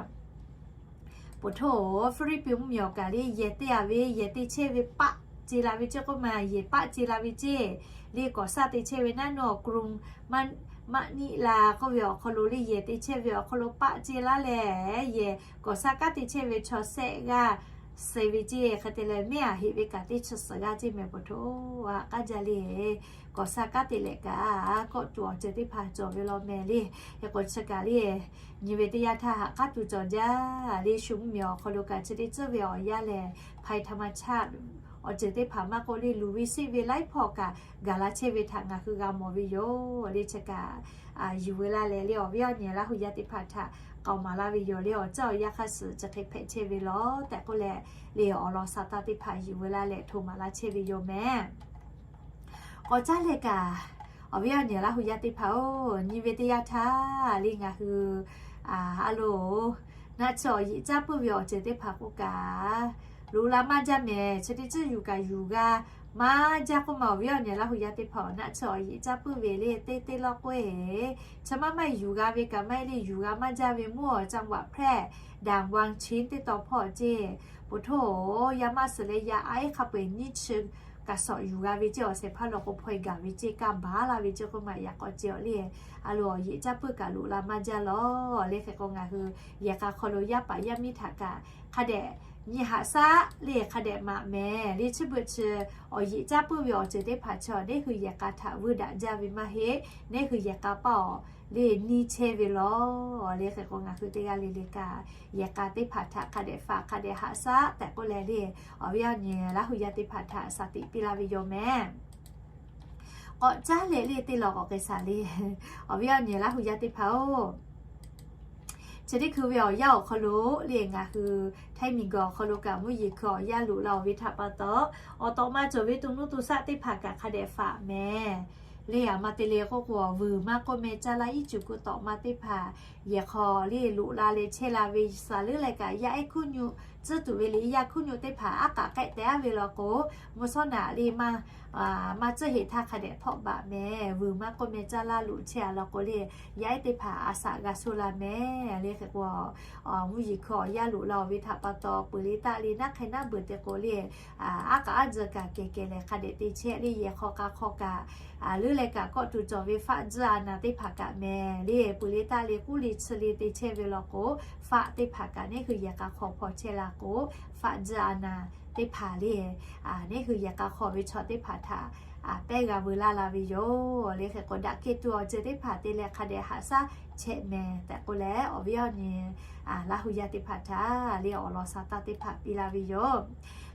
poˬ hto Hpiˇliˇpiˆ mvuhˇmiˬ awˬ kaꞈ le yehˬ te a ve, yehˬ te chehˇ ve paˆ ce la ve ceˇ k'oˆ ma, yehˬ paˆ ce la ve ceˇ. Le ก่อสร้าง te chehˇ ve naˉ nawˬ กรุงมะนิลา k'oˆ ve awˬ hk'aw lo le yehˬ te chehˇ ve awˬ hk'aw lo paˆ ce laˇ leh, yehˬ ก่อสร้าง kanˉ te chehˇ ve chaw sehˆ g'aˇ suh ve ceˇ. Hk'e te leh mehˆ a heˆ ve kaꞈ teˇ chi suhˍ g'aˇ ceˇ mehˍ. Poˬ hto haꞈ k'aˉ jaˇ le, ก่อสร้าง kanˉ te leh kaꞈ kawˆ tuˬ awˬ ceuˬ teˇ hpaˍ cawˬ ve law mehˍ le. Hk'e k'o chi kaꞈ le nyi ve teˇ yanˇ htaˇ haꞈ k'aˉ tuˬ cawˬ jaˇ le. Shu mvuhˇmiˬ awˬ hk'aw lo kaꞈ chi teˇ tcuhˉ ve awˬ yanˇ lehˬ ภัยธรรมชาติ awˬ ceuˬ teˇ hpaˍ maˇ k'oˆ le luˬ ve seˆ ve laiˉ hpawˇ kaꞈ gaˬ la chehˇ ve htaꞈ ngaˬ hui g'a mawˬ ve yoˬ le. Chi kaꞈ yuˬ ve laˇ leh le awˬ viˉ awˬ nyi laˇ hui yaˇ teˇ hpaˍ htaꞈ k'aoˍ maˍ laˇ ve yoˬ le. Awˬ ceuˬ awˬ yanˇ hk'aˇ suh chi hk'e hpehꞈ chehˇ ve law tehꞈ k'oˆ leh le awˬ lawn sa taˇ teˇ hpaˍ yuˬ ve laˇ leh hto maˍ laˇ chehˇ ve yoˬ mehˍ. K'awꞈ caˉ leh kaꞈ, awˬ viˉ awˬ nyi laˇ hui yaˇ teˇ hpaˍ-oˬ, nyi ve teˇ yanˇ htaˇ le ngaˬ hui a loˬ, naˆ tsuhˇ awˬ yeꞈ caˇ puiˉ ve awˬ ceuˬ teˇ hpaˍ k'oˆ kaꞈ, loꞈ la maˇ jaˇ mehˍ. Chi teˇ tcuhˉ yuˬ kaꞈ yuˬ g'a maˇ jaˇ k'oˆ ma, awˬ viˉ awˬ nyi laˇ hui yaˇ teˇ hpaˍ-oˬ, naˆ tsuhˇ awˬ yeꞈ caˇ puiˉ ve le teˇ teˇ lawˇ k'oˆ-e, chi maˇ maˇ yuˬ g'a ve kaꞈ maˇ heˆ le yuˬ g'a maˇ jaˇ ve mvuhˇ awˬ จังหวัดแพร่ ด่านวังชิ้น teˇ taw hpawˇ ceˇ. Poˬ hto-oˬ, yaˇ maˇ suhˍ leh yaˇ a iˉ hk'a peu-eˬ nyiˇ chi kaꞈ sawꞈ yuˬ g'a ve ceˇ. Awˬ shehˍ hpaˇ law k'o hpaw-e gaˬ ve ceˇ, kaˇ baˬ laˇ ve ceˇ k'oˆ ma yaꞈ k'aw ceˇ awˬ le. A loˬ awˬ yeꞈ caˇ puiˉ kaꞈ loꞈ la maˇ jaˇ lawˬ le. Hk'e k'o ngaˬ hui yehˬ k'a hk'aw lo yaˇ paˍ yaˇ miˇ htaꞈ kaꞈ hk'a dehꞈ nyi haꞈ shaˉ le hk'a dehꞈ maꞈ mehˍ le. Chi beuꞈ chi awˬ yeꞈ caˇ puiˉ ve awˬ ceuˬ teˇ hpaˍ chi neˇ hui yehˬ k'a htaꞈ vuiˇ daꞈ jaˇ ve maˇ heˆ. Neˇ hui yehˬ k'a paˇ awˬ le nyi chehˇ ve law. Le hk'e k'o ngaˬ hui teˇ g'aˇ le le kaꞈ yehˬ k'a teˇ hpaˍ htaꞈ hk'a dehꞈ faꞈ hk'a dehꞈ haꞈ shaˉ tehꞈ k'oˆ leh le, awˬ viˉ awˬ nyi Laˇ hu yaˇ teˇ hpaˍ htaꞈ shaˍ tiꞈ piˇ laˇ ve yoˬ mehˍ. K'awꞈ caˉ leh le teˇ law k'awꞈ k'ai shaˍ le, awˬ viˉ awˬ nyi Laˇ hu yaˇ teˇ hpaˍ-oˬ, chi teˇ hkui ve awˬ yanˇ awˬ hk'aw lo le ngaˬ hui htaiˇ miˬ guiˬ awˬ hk'aw lo kaꞈ mvuhˇ yeˬ hkui awˬ yanˇ loꞈ la-oˬ ve htaꞈ pa taw, awˬ tawꞈ ma cawˬ ve to nuˇ to shaˆ teˇ hpaˍ kaꞈ hk'a dehꞈ faꞈ mehˍ. Le aˬ ma te le k'oˆ k'o, vuiˬ maˇ k'oˆ meh caˇ laˇ iˉ cuˬ kuiˬ tawꞈ ma teˇ hpaˍ yehˬ hk'aw le loꞈ la leh chehˇ la ve shaˍ leuˉ leh kaꞈ yaˇ ehˉ hkuiˉ nyu tcuhˉ tuˬ ve le yaˇ hkuiˉ nyu teˇ hpaˍ aˉ k'aꞈ k'ehˆ teh aˉ ve law k'o, mvuhˇ shawˉ naꞈ le maˇ maˇ tcuhˇ heˍ htaˇ hk'a dehꞈ htawˆ baꞈ mehˍ. Vuiˬ maˇ k'oˆ meh caˇ laˇ loꞈ chehˇ a law k'o le, yaˇ ehˉ teˇ hpaˍ a shaꞈ g'a shoˇ la mehˍ. Le hk'e k'o, mvuhˇ yeˬ hkui awˬ yanˇ loꞈ la-oˬ ve htaꞈ pa taw, peuˬ le taˆ le naˉ hk'e naˉ beuˬ te k'o le, aˉ k'aꞈ aˉ tcuhˇ kaꞈ kehˬ kehˬ lehˬ hk'a dehꞈ te chehˇ le. Yehˬ hk'aw k'a hk'aw kaꞈ leuˉ leh kaꞈ kawˆ tuˬ cawˬ ve faˆ tcuhˇ a naˍ teˇ hpaˍ kaꞈ mehˍ le, peuˬ le taˆ le k'uˉ le chi le te chehˇ ve law k'o, faˆ teˇ hpaˍ kaꞈ neˇ hui yehˬ k'a hk'aw hpaw chehˇ la k'o, faˆ tcuhˇ a naˍ teˇ hpaˍ le, neˇ hui yehˬ k'a hk'aw ve chaw teˇ hpaˍ htaꞈ pehˉ g'a veu laˇ la ve yoˬ. Le hk'e k'o, daꞈ kehˬ tuˬ awˬ ceuˬ teˇ hpaˍ te leh hk'a dehꞈ haꞈ shaˉ chehˇ mehˍ tehꞈ k'oˆ leh, awˬ viˉ awˬ nyi Laˇ hu yaˇ teˇ hpaˍ htaꞈ le awˬ lawn sha taˇ teˇ hpaˍ piˇ laˇ ve yoˬ.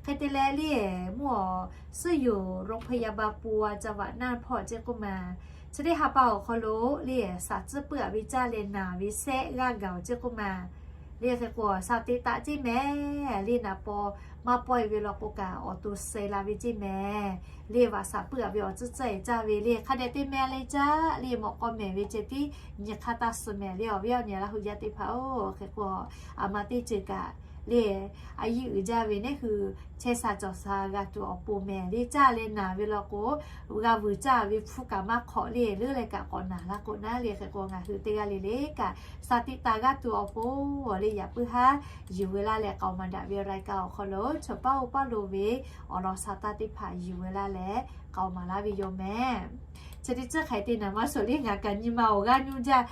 Hk'e te leh le, mvuhˇ awˬ suhˉ yoˬ โรงพยาบาล ปูวา จังหวัดน่าน hpawˇ ceˇ k'oˆ ma, chi teˇ ha pa awˬ hk'aw lo le shaˍ tcuhˉ puiˉ a ve caˇ leh naˬ ve shehˆ g'aˇ gaˬ-oˬ ceˇ k'oˆ ma. Le hk'e k'o, sha teˇ taˆ ceˇ mehˍ. Le naˍ paw maˇ paw-e ve law k'o kaꞈ awˬ to suh la ve ceˇ mehˍ. Le vaꞈ shaˍ puiˉ a ve awˬ tcuhˉ tcuhˉ-e caˇ ve le hk'a dehꞈ te mehˍ le caˇ le mawꞈ k'aw mehˍ ve ceh tiˉ nyi hk'aˇ taˇ suh mehˍ le, awˬ viˉ awˬ nyi Laˇ hu yaˇ teˇ hpaˍ-oˬ. Hk'e k'o, aˬ ma teˇ ceuˬ kaꞈ le a yiˇ uiˍ jaˇ ve neˇ hui chehˇ sha cawˬ sha g'a tuˬ awˬ pon mehˍ le. Caˇ leh naˬ ve law k'o, g'a vuiˬ caˇ ve hpfuhˇ kaꞈ maˇ hk'awꞈ le, leuˉ leh kaꞈ k'awꞈ naˬ laˇ k'o naˉ. Le hk'e k'o, ngaˬ hui teˇ g'aˇ le le kaꞈ sha tiꞈ taˍ g'aˇ tuˬ awˬ pon le yaꞈ puiˉ haˉ yuˬ veu laˇ leh k'aoˍ maˍ daꞈ ve รายการ awˬ hk'aw lo chaw paˇ oˇ paˇ lo ve awˬ lawn sha taˇ teˇ hpaˍ yuˬ veu laˇ leh k'aoˍ maˍ laˇ ve yoˬ mehˍ. Chi teˇ ceuˬ hk'aˬ hk'e te naˍ maˇ suhˍ le ngaˬ kaꞈ nyi ma awˬ g'aˇ nuˇ jaˇ.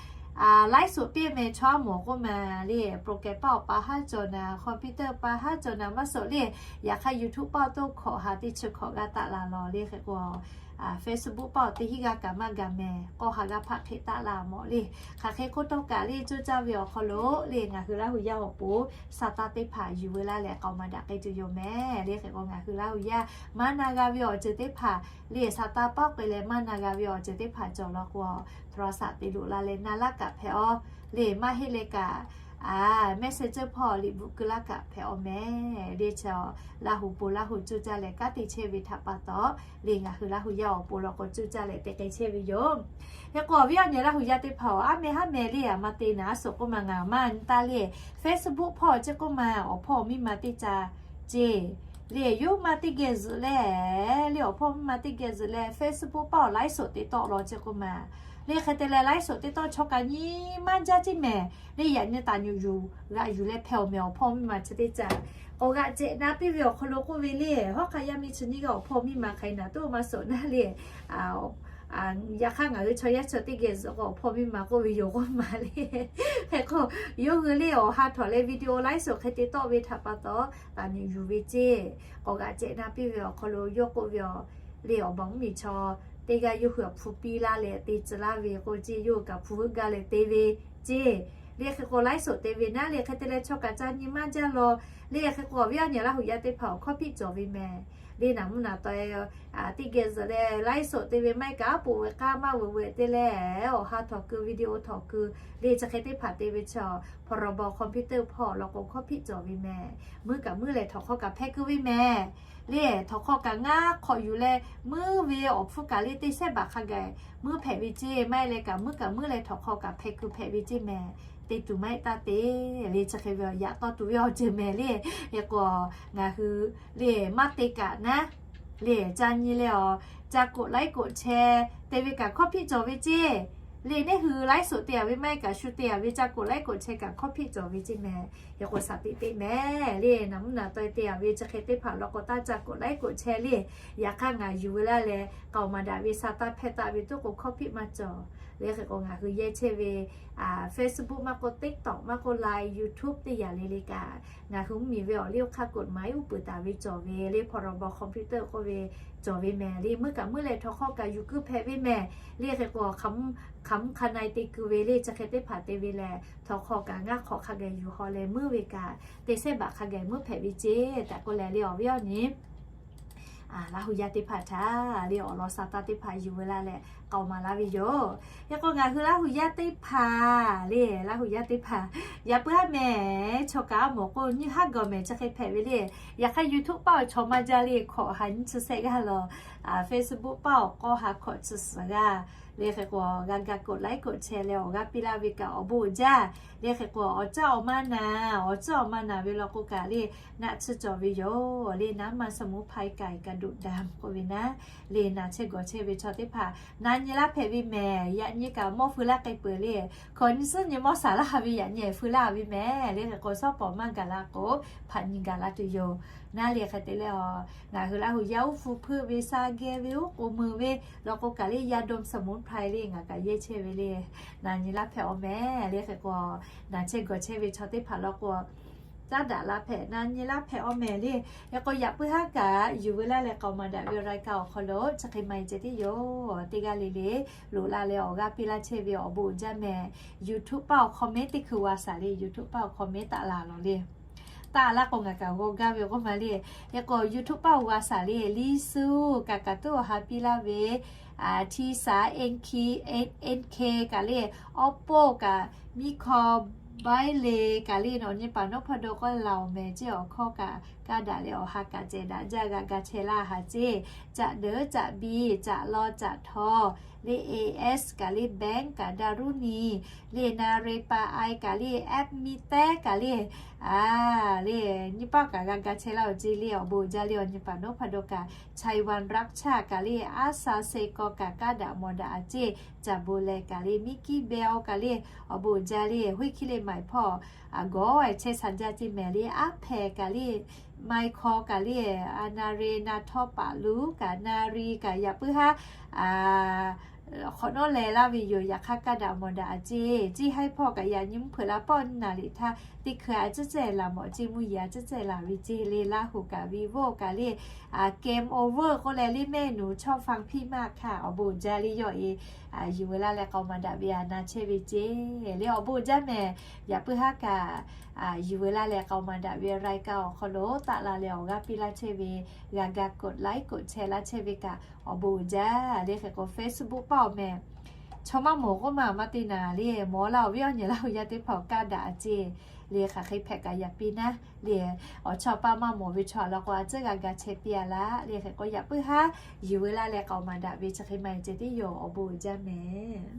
Laiˉ soˍ piˇ meh chaw a mawˬ k'oˆ ma le, program paˇ awˬ pa haˉ cawˬ naˍ, computer paˇ haˉ cawˬ naˍ maˇ suhˍ le. Yaꞈ hk'aˇ YouTube paˇ awˬ to hkawꞈ ha teˇ chi hkawꞈ g'a taˆ la lawˬ le hk'e k'o, Facebook paˇ awˬ teˇ hinˉ g'aˇ kaꞈ maˇ gaˬ mehˍ, k'awˇ ha g'aˇ hpaˆ hk'e taˆ la mawˬ le. Hk'aˬ hk'e k'oˆ tawˇ kaꞈ le coˇ caˇ ve awˬ hk'aw lo le ngaˬ hui Laˇ hu yaˇ awˬ pon sha taˇ teˇ hpaˍ yuˬ veu laˇ leh k'aoˍ maˍ daꞈ k'ai tuˬ yoˬ mehˍ. Le hk'e k'o, ngaˬ hui Laˇ hu yaˇ maˇ na g'a ve awˬ ceuˬ teˇ hpaˍ le sha taˇ paˉ k'ai leh maˇ na g'a ve awˬ ceuˬ teˇ hpaˍ cawˬ law k'o, โทรศัพท์ te loꞈ la leh na laˇ kaꞈ hpehꞈ-aw le, maˇ heˆ leh kaꞈ Messenger hpawˇ liꞈ bvuhꞈ keu laˇ kaꞈ hpehꞈ-aw mehˍ. Le chi Laˇ hu pon Laˇ hu coˇ caˇ leh kanˉ te chehˇ ve htaꞈ pa taw, le ngaˬ hui Laˇ hu yaˇ awˬ pon law k'o coˇ caˇ leh te k'ai chehˇ ve yoˬ. Hk'e k'o, awˬ viˉ awˬ nyi Laˇ hu yaˇ teˇ hpaˍ-oˬ, aˉ meh haˉ meh le aˬ ma te naˍ suhˍ k'oˆ ma ngaˬ maˇ nyi taˇ le. Facebook hpawˇ ceˇ k'oˆ ma awˬ hpawˇ miˇ ma teˇ ca ceˇ le, yawˇ hui ma teˇ geh zuhꞈ leh le awˬ hpawˇ miˇ ma teˇ geh zuhꞈ leh Facebook paˇ awˬ ไลฟ์สด te tawˆ law ceˇ k'oˆ ma. Le hk'e te leh ไลฟ์สด te tawˆ chaw kaꞈ nyi maˇ jaˇ ceˇ mehˍ. Le yaꞈ nyi taˍ nyuꞈ yuˬ g'aꞈ yuˬ leh hpehꞈ-aw mehˍ awˬ hpawˇ miˇ ma chi teˇ ca. K'awꞈ g'aꞈ cehꞈ na piˇ ve awˬ hk'aw lo k'oˆ ve le, hawˉ hk'aˇ yaˇ miˇ chi nyiˇ g'aˇ awˬ hpawˇ miˇ ma hk'aˬ hk'e naˍ toˇ maˇ suhˍ naˉ le. Yaꞈ hk'aˇ ngaˬ hui chaw yaˇ chi teˇ geh zuhꞈ k'o awˬ hpawˇ miˇ ma k'oˆ ve yoˬ k'oˆ ma le. Hk'e k'o, yawˇ hui le awˬ ha htawnˍ leh video ไลฟ์สด hk'e te tawˆ ve htaꞈ pa taw, taˍ nyuꞈ yuˬ ve ceˇ. K'awꞈ g'aꞈ cehꞈ na piˇ ve awˬ hk'aw lo yawˇ k'oˆ ve, le awˬ baˬ mvuhˇ miˬ chaw teˇ g'aˇ yawˇ hui awˬ hpu piˇ laˇ leh te tcuh laˇ ve k'o ceˇ, yawˇ hui kaꞈ hpu veuˆ gaˇ leh te ve ceˇ. Le hk'e k'o ไลฟ์สด te ve naˉ le hk'e te leh chaw kaꞈ ca nyi maˇ jaˇ law. Le hk'e k'o, awˬ viˉ awˬ nyi Laˇ hu yaˇ teˇ hpaˍ awˬ hkawˇ hpiˆ cawˬ ve mehˍ. Le naˍ mvuhˇ naˍ tawˍ teˇ geh zuhꞈ leh ไลฟ์สด te ve maˇ heˆ kaꞈ aˉ poꞈ ve k'aˇ maˇ veuꞈ veuꞈ te leh awˬ ha htawnˍ keu video htawnˍ keu le chi hk'e teˇ hpaˍ te ve chaw พรบ คอมพิวเตอร์ hpawˇ law k'o hkawˇ hpiˆ cawˬ ve mehˍ. Muiˉ kaꞈ muiˉ leh htawnˍ hk'aw kaꞈ hpehˇ keu ve mehˍ. Le htawnˍ hk'aw kaꞈ ngaˇ hk'awꞈ yuˬ leh muiˉ ve awˬ hpfuhˇ kaꞈ le teˇ shehˉ baˬ hk'a gaˬ muiˉ hpehꞈ ve ceˇ. Maˇ heˆ leh kaꞈ muiˉ kaꞈ muiˉ leh htawnˍ hk'aw kaꞈ hpehˇ keu hpehꞈ ve ceˇ mehˍ. Te tuˬ maˇ heˆ taˇ te. Le chi hk'e ve awˬ yaꞈ tawˇ tuˬ ve awˬ ceuˬ mehˍ le. Hk'e k'o, ngaˬ hui le maˇ te kaꞈ naˉ le ca nyi leh awˬ ca กดไลค์ กดแชร์ te ve kaꞈ hkawˇ hpiˆ cawˬ ve ceˇ. Le neˇ hui laiˉ soˍ te a ve maˇ heˆ kaꞈ shu te a ve ca koꞈ laiˉ koꞈ chehˇ kaꞈ hkawˇ hpiˆ cawˬ ve ceˇ mehˍ. Yaꞈ k'o shaˍ tiꞈ teˇ mehˍ le naˍ mvuhˇ naˍ taweh te a ve chi hk'e teˇ hpaˍ law k'o taˇ ca koꞈ laiˉ koꞈ chehˇ le. Yaꞈ hk'aˇ ngaˬ yuˬ ve laˇ leh k'aoˍ maˍ daꞈ ve sa taˇ hpehˇ taˆ ve tuˉ k'o hkawˇ hpiˆ maˇ cawˬ. Le hk'e k'o ngaˬ hui yehˇ chehˇ ve Facebook maˇ k'o TikTok maˇ k'o Line, YouTube teˇ yanˇ le le kaꞈ ngaˬ hui mvuhˇ miˬ ve awˬ liˇ awˬ hk'aˇ koꞈ maˍ iˉ uˉ peunˍ taˍ ve cawˬ ve le hpaw raw baw computer k'oˆ ve cawˬ ve mehˍ le meuˇ kaꞈ meuˇ leh htaw hk'awˇ kaꞈ yuˬ kuiˬ hpehꞈ ve mehˍ. Le hk'e k'o hk'aˬ mvuhˇ hk'aˬ na-e te kuiˬ ve le chi hk'e teˇ hpaˍ te ve lehˬ htaw hk'awˇ kaꞈ ngaˇ hk'awꞈ hk'a geh yuˬ haw leh meuˇ ve kaꞈ te sehˉ baꞈ hk'a geh meuˇ hpehꞈ ve ceˇ tehꞈ k'oˆ leh le awˬ viˉ awˬ nyi Laˇ hu yaˇ teˇ hpaˍ htaꞈ le awˬ lawn sa taˇ teˇ hpaˍ yuˬ ve laˇ leh k'aoˍ maˍ laˇ ve yoˬ. Yaꞈ k'o ngaˬ hui Laˇ hu yaˇ teˇ hpaˍ le Laˇ hu yaˇ teˇ hpaˍ yaꞈ puiˉ haˉ mehˍ chaw kaꞈ a mawˬ k'o nyiˇ haˉ gawˬ mehˍ chi hk'e hpehꞈ ve le. Yaꞈ hk'aˇ YouTube paˆ awˬ chaw maˇ jaˇ le hkawꞈ ha nyiˇ chi sehˆ g'aˇ lawˬ, Facebook paˆ awˬ k'awˇ ha hkawꞈ chi suhˍ g'aˇ le hk'e k'o g'a ga koꞈ laiˉ koꞈ chehˇ leh awˬ g'aˇ piˇ laˇ ve kaꞈ awˬ bon uiˍ jaˇ. Le hk'e k'o awˬ caˇ awˬ maˇ naˍ, awˬ caˇ awˬ maˇ naˍ ve law k'o kaꞈ le naˆ tsuhˇ cawˬ ve yoˬ le naˉ maˇ saˍ mvuhˇ hpaˇ kaꞈ kaꞈ doꞈ daꞈ k'oˆ ve naˉ le naˬ chehˇ gawˬ chehˇ ve chaw teˇ hpaˍ na nyi laˇ hpehꞈ ve mehˍ. Yaꞈ nyi kaꞈ mawˇ feu laˇ k'ai peuˬ le hkawꞈ nyi suhˉ nyi mawˇ saˍ laˇ ve yaꞈ nyi feu laˇ ve mehˍ. Le hk'e k'o shawˉ pawˍ maˇ gaˬ la k'o hpaꞈ nyi gaˬ la tuˬ yoˬ. Naˉ le hk'e te leh a ngaˬ hui Laˇ hu yaˇ uˉ hpu hpeuˆ ve sa geh ve uˉ k'oˍ mui ve law k'o kaꞈ le yaˇ dawˇ saˍ mvuhˇ hpaˇ le ngaˬ kaꞈ yehˇ chehˇ ve le na nyi laˇ hpehꞈ awˬ mehˍ. Le hk'e k'o naˬ chehˇ gawˬ chehˇ ve chaw teˇ hpaˍ law k'o caˉ daꞈ la hpehꞈ na nyi laˇ hpehꞈ awˬ mehˍ le. Yaꞈ k'o yaꞈ puiˉ haˉ kaꞈ yuˬ ve laˇ leh k'aoˍ maˍ daꞈ ve รายการ awˬ hk'aw lo chi hk'e maˇ heˆ ceh tiˉ yoˬ. Teˇ g'aˇ le le loꞈ la leh awˬ g'aˇ piˇ laˇ chehˇ ve awˬ bon uiˍ jaˇ mehˍ. YouTube paˆ awˬ comment teˇ hkui g'a saˍ le YouTube paˆ awˬ comment taˆ la lawˬ le. Taˆ laˇ k'o ngaˬ kaꞈ g'aw gaˇ ve k'oˆ ma le. Yaꞈ k'o YouTube paˆ g'a saˍ le Liˇ suˇ kaꞈ kaꞈ tuˉ awˬ ha piˇ laˇ ve, Htiˇ saˍ, N K kaꞈ le, Awˉ poˆ kaꞈ, Miˇ hkawˇ, Baiˉ le kaꞈ le nawˬ nyi paˍ nawˉ hpaˇ daw k'awˇ laˬ awˬ mehˍ ceˇ awˬ hkawˇ kaꞈ kaˇ daꞈ leh awˬ ha kaꞈ ceh daꞈ jaˇ g'a ga chehˇ laˇ ha ceˇ. Caꞈ deuˉ caꞈ biˇ caꞈ law caꞈ htaw le, A S kaꞈ le, Bank kaꞈ, Daruˇni le, Na re pa ai kaꞈ le, App miˇ tehˉ kaꞈ le, a le nyi paˆ kaꞈ g'a ga chehˇ laˇ awˬ ceˇ le awˬ bon uiˍ jaˇ le awˬ nyi paˍ nawˉ hpaˇ daw kaꞈ, Chaiwan Rakcha kaꞈ le, Aˉ sa se kaw kaꞈ kaˇ daꞈ mawˬ daꞈ a ceˇ, Caˍ bo leh kaꞈ le, Miˇ kiˉ beh aw kaꞈ le, awˬ bon uiˍ jaˇ le Hoˉ hkiˇ le maiˍ hpawˇ gawˬ chehˇ sha jaˇ ceˇ mehˍ le, Aˉ hpehꞈ kaꞈ le, Maiˍ hkawˇ kaꞈ le, A na re na htawˇ paˍ luˉ kaꞈ, Na ri kaꞈ yaꞈ puiˉ haˉ hk'awꞈ nawˉ leh laˇ ve yoˬ. Yaꞈ hk'aˇ kaˇ daꞈ mawˬ daꞈ a ceˇ, ciˇ haiˉ hpawˇ kaꞈ yaꞈ nyi mvuhˇ hpeuꞈ la pawˆ nyi naˍ liꞈ htaˇ teˇ hkui a ciˉ cehˇ laˬ mawˬ ceˇ, mvuhˇ yeˬ a ciˉ cehˇ laˬ ve ceˇ le. Laˇ huˍ kaꞈ Vivo kaꞈ le, Game Over k'oˆ leh le mehˆ nuˬ chawˇ fanˇ hpiˇ maˇ htaˇ awˬ bon uiˍ jaˇ le yawˇ e yuˬ ve laˇ leh k'aoˍ maˍ daꞈ ve a na chehˇ ve ceˇ le awˬ bon uiˍ jaˇ mehˍ. Yaꞈ puiˉ haˉ kaꞈ yuˬ ve laˇ leh k'aoˍ maˍ daꞈ ve รายการ awˬ hk'aw lo taˆ la leh awˬ g'aˇ piˇ laˇ chehˇ ve g'a ga กดไลค์ กดแชร์ laˇ chehˇ ve kaꞈ awˬ bon uiˍ jaˇ le. Hk'e k'o Facebook paˆ awˬ mehˍ chaw maˇ mawˬ k'oˆ ma maˇ te naˍ le, mawˬ laˇ awˬ viˉ awˬ nyi Laˇ huˍ yaˇ teˇ hpaˍ awˬ kaˇ daꞈ a ceˇ le. Hk'aˬ hk'e hpehꞈ kaꞈ yaꞈ piˇ naˉ le, awˬ chaw paˇ maˇ mawˬ ve chaw a law k'o a ciˉ g'a ga chehˇ piˇ a laˇ le. Hk'e k'o yaꞈ puiˉ haˉ yuˬ ve laˇ leh k'aoˍ maˍ daꞈ ve chi hk'e maˇ heˆ ceh tiˉ yoˬ. Awˬ bon uiˍ jaˇ mehˍ.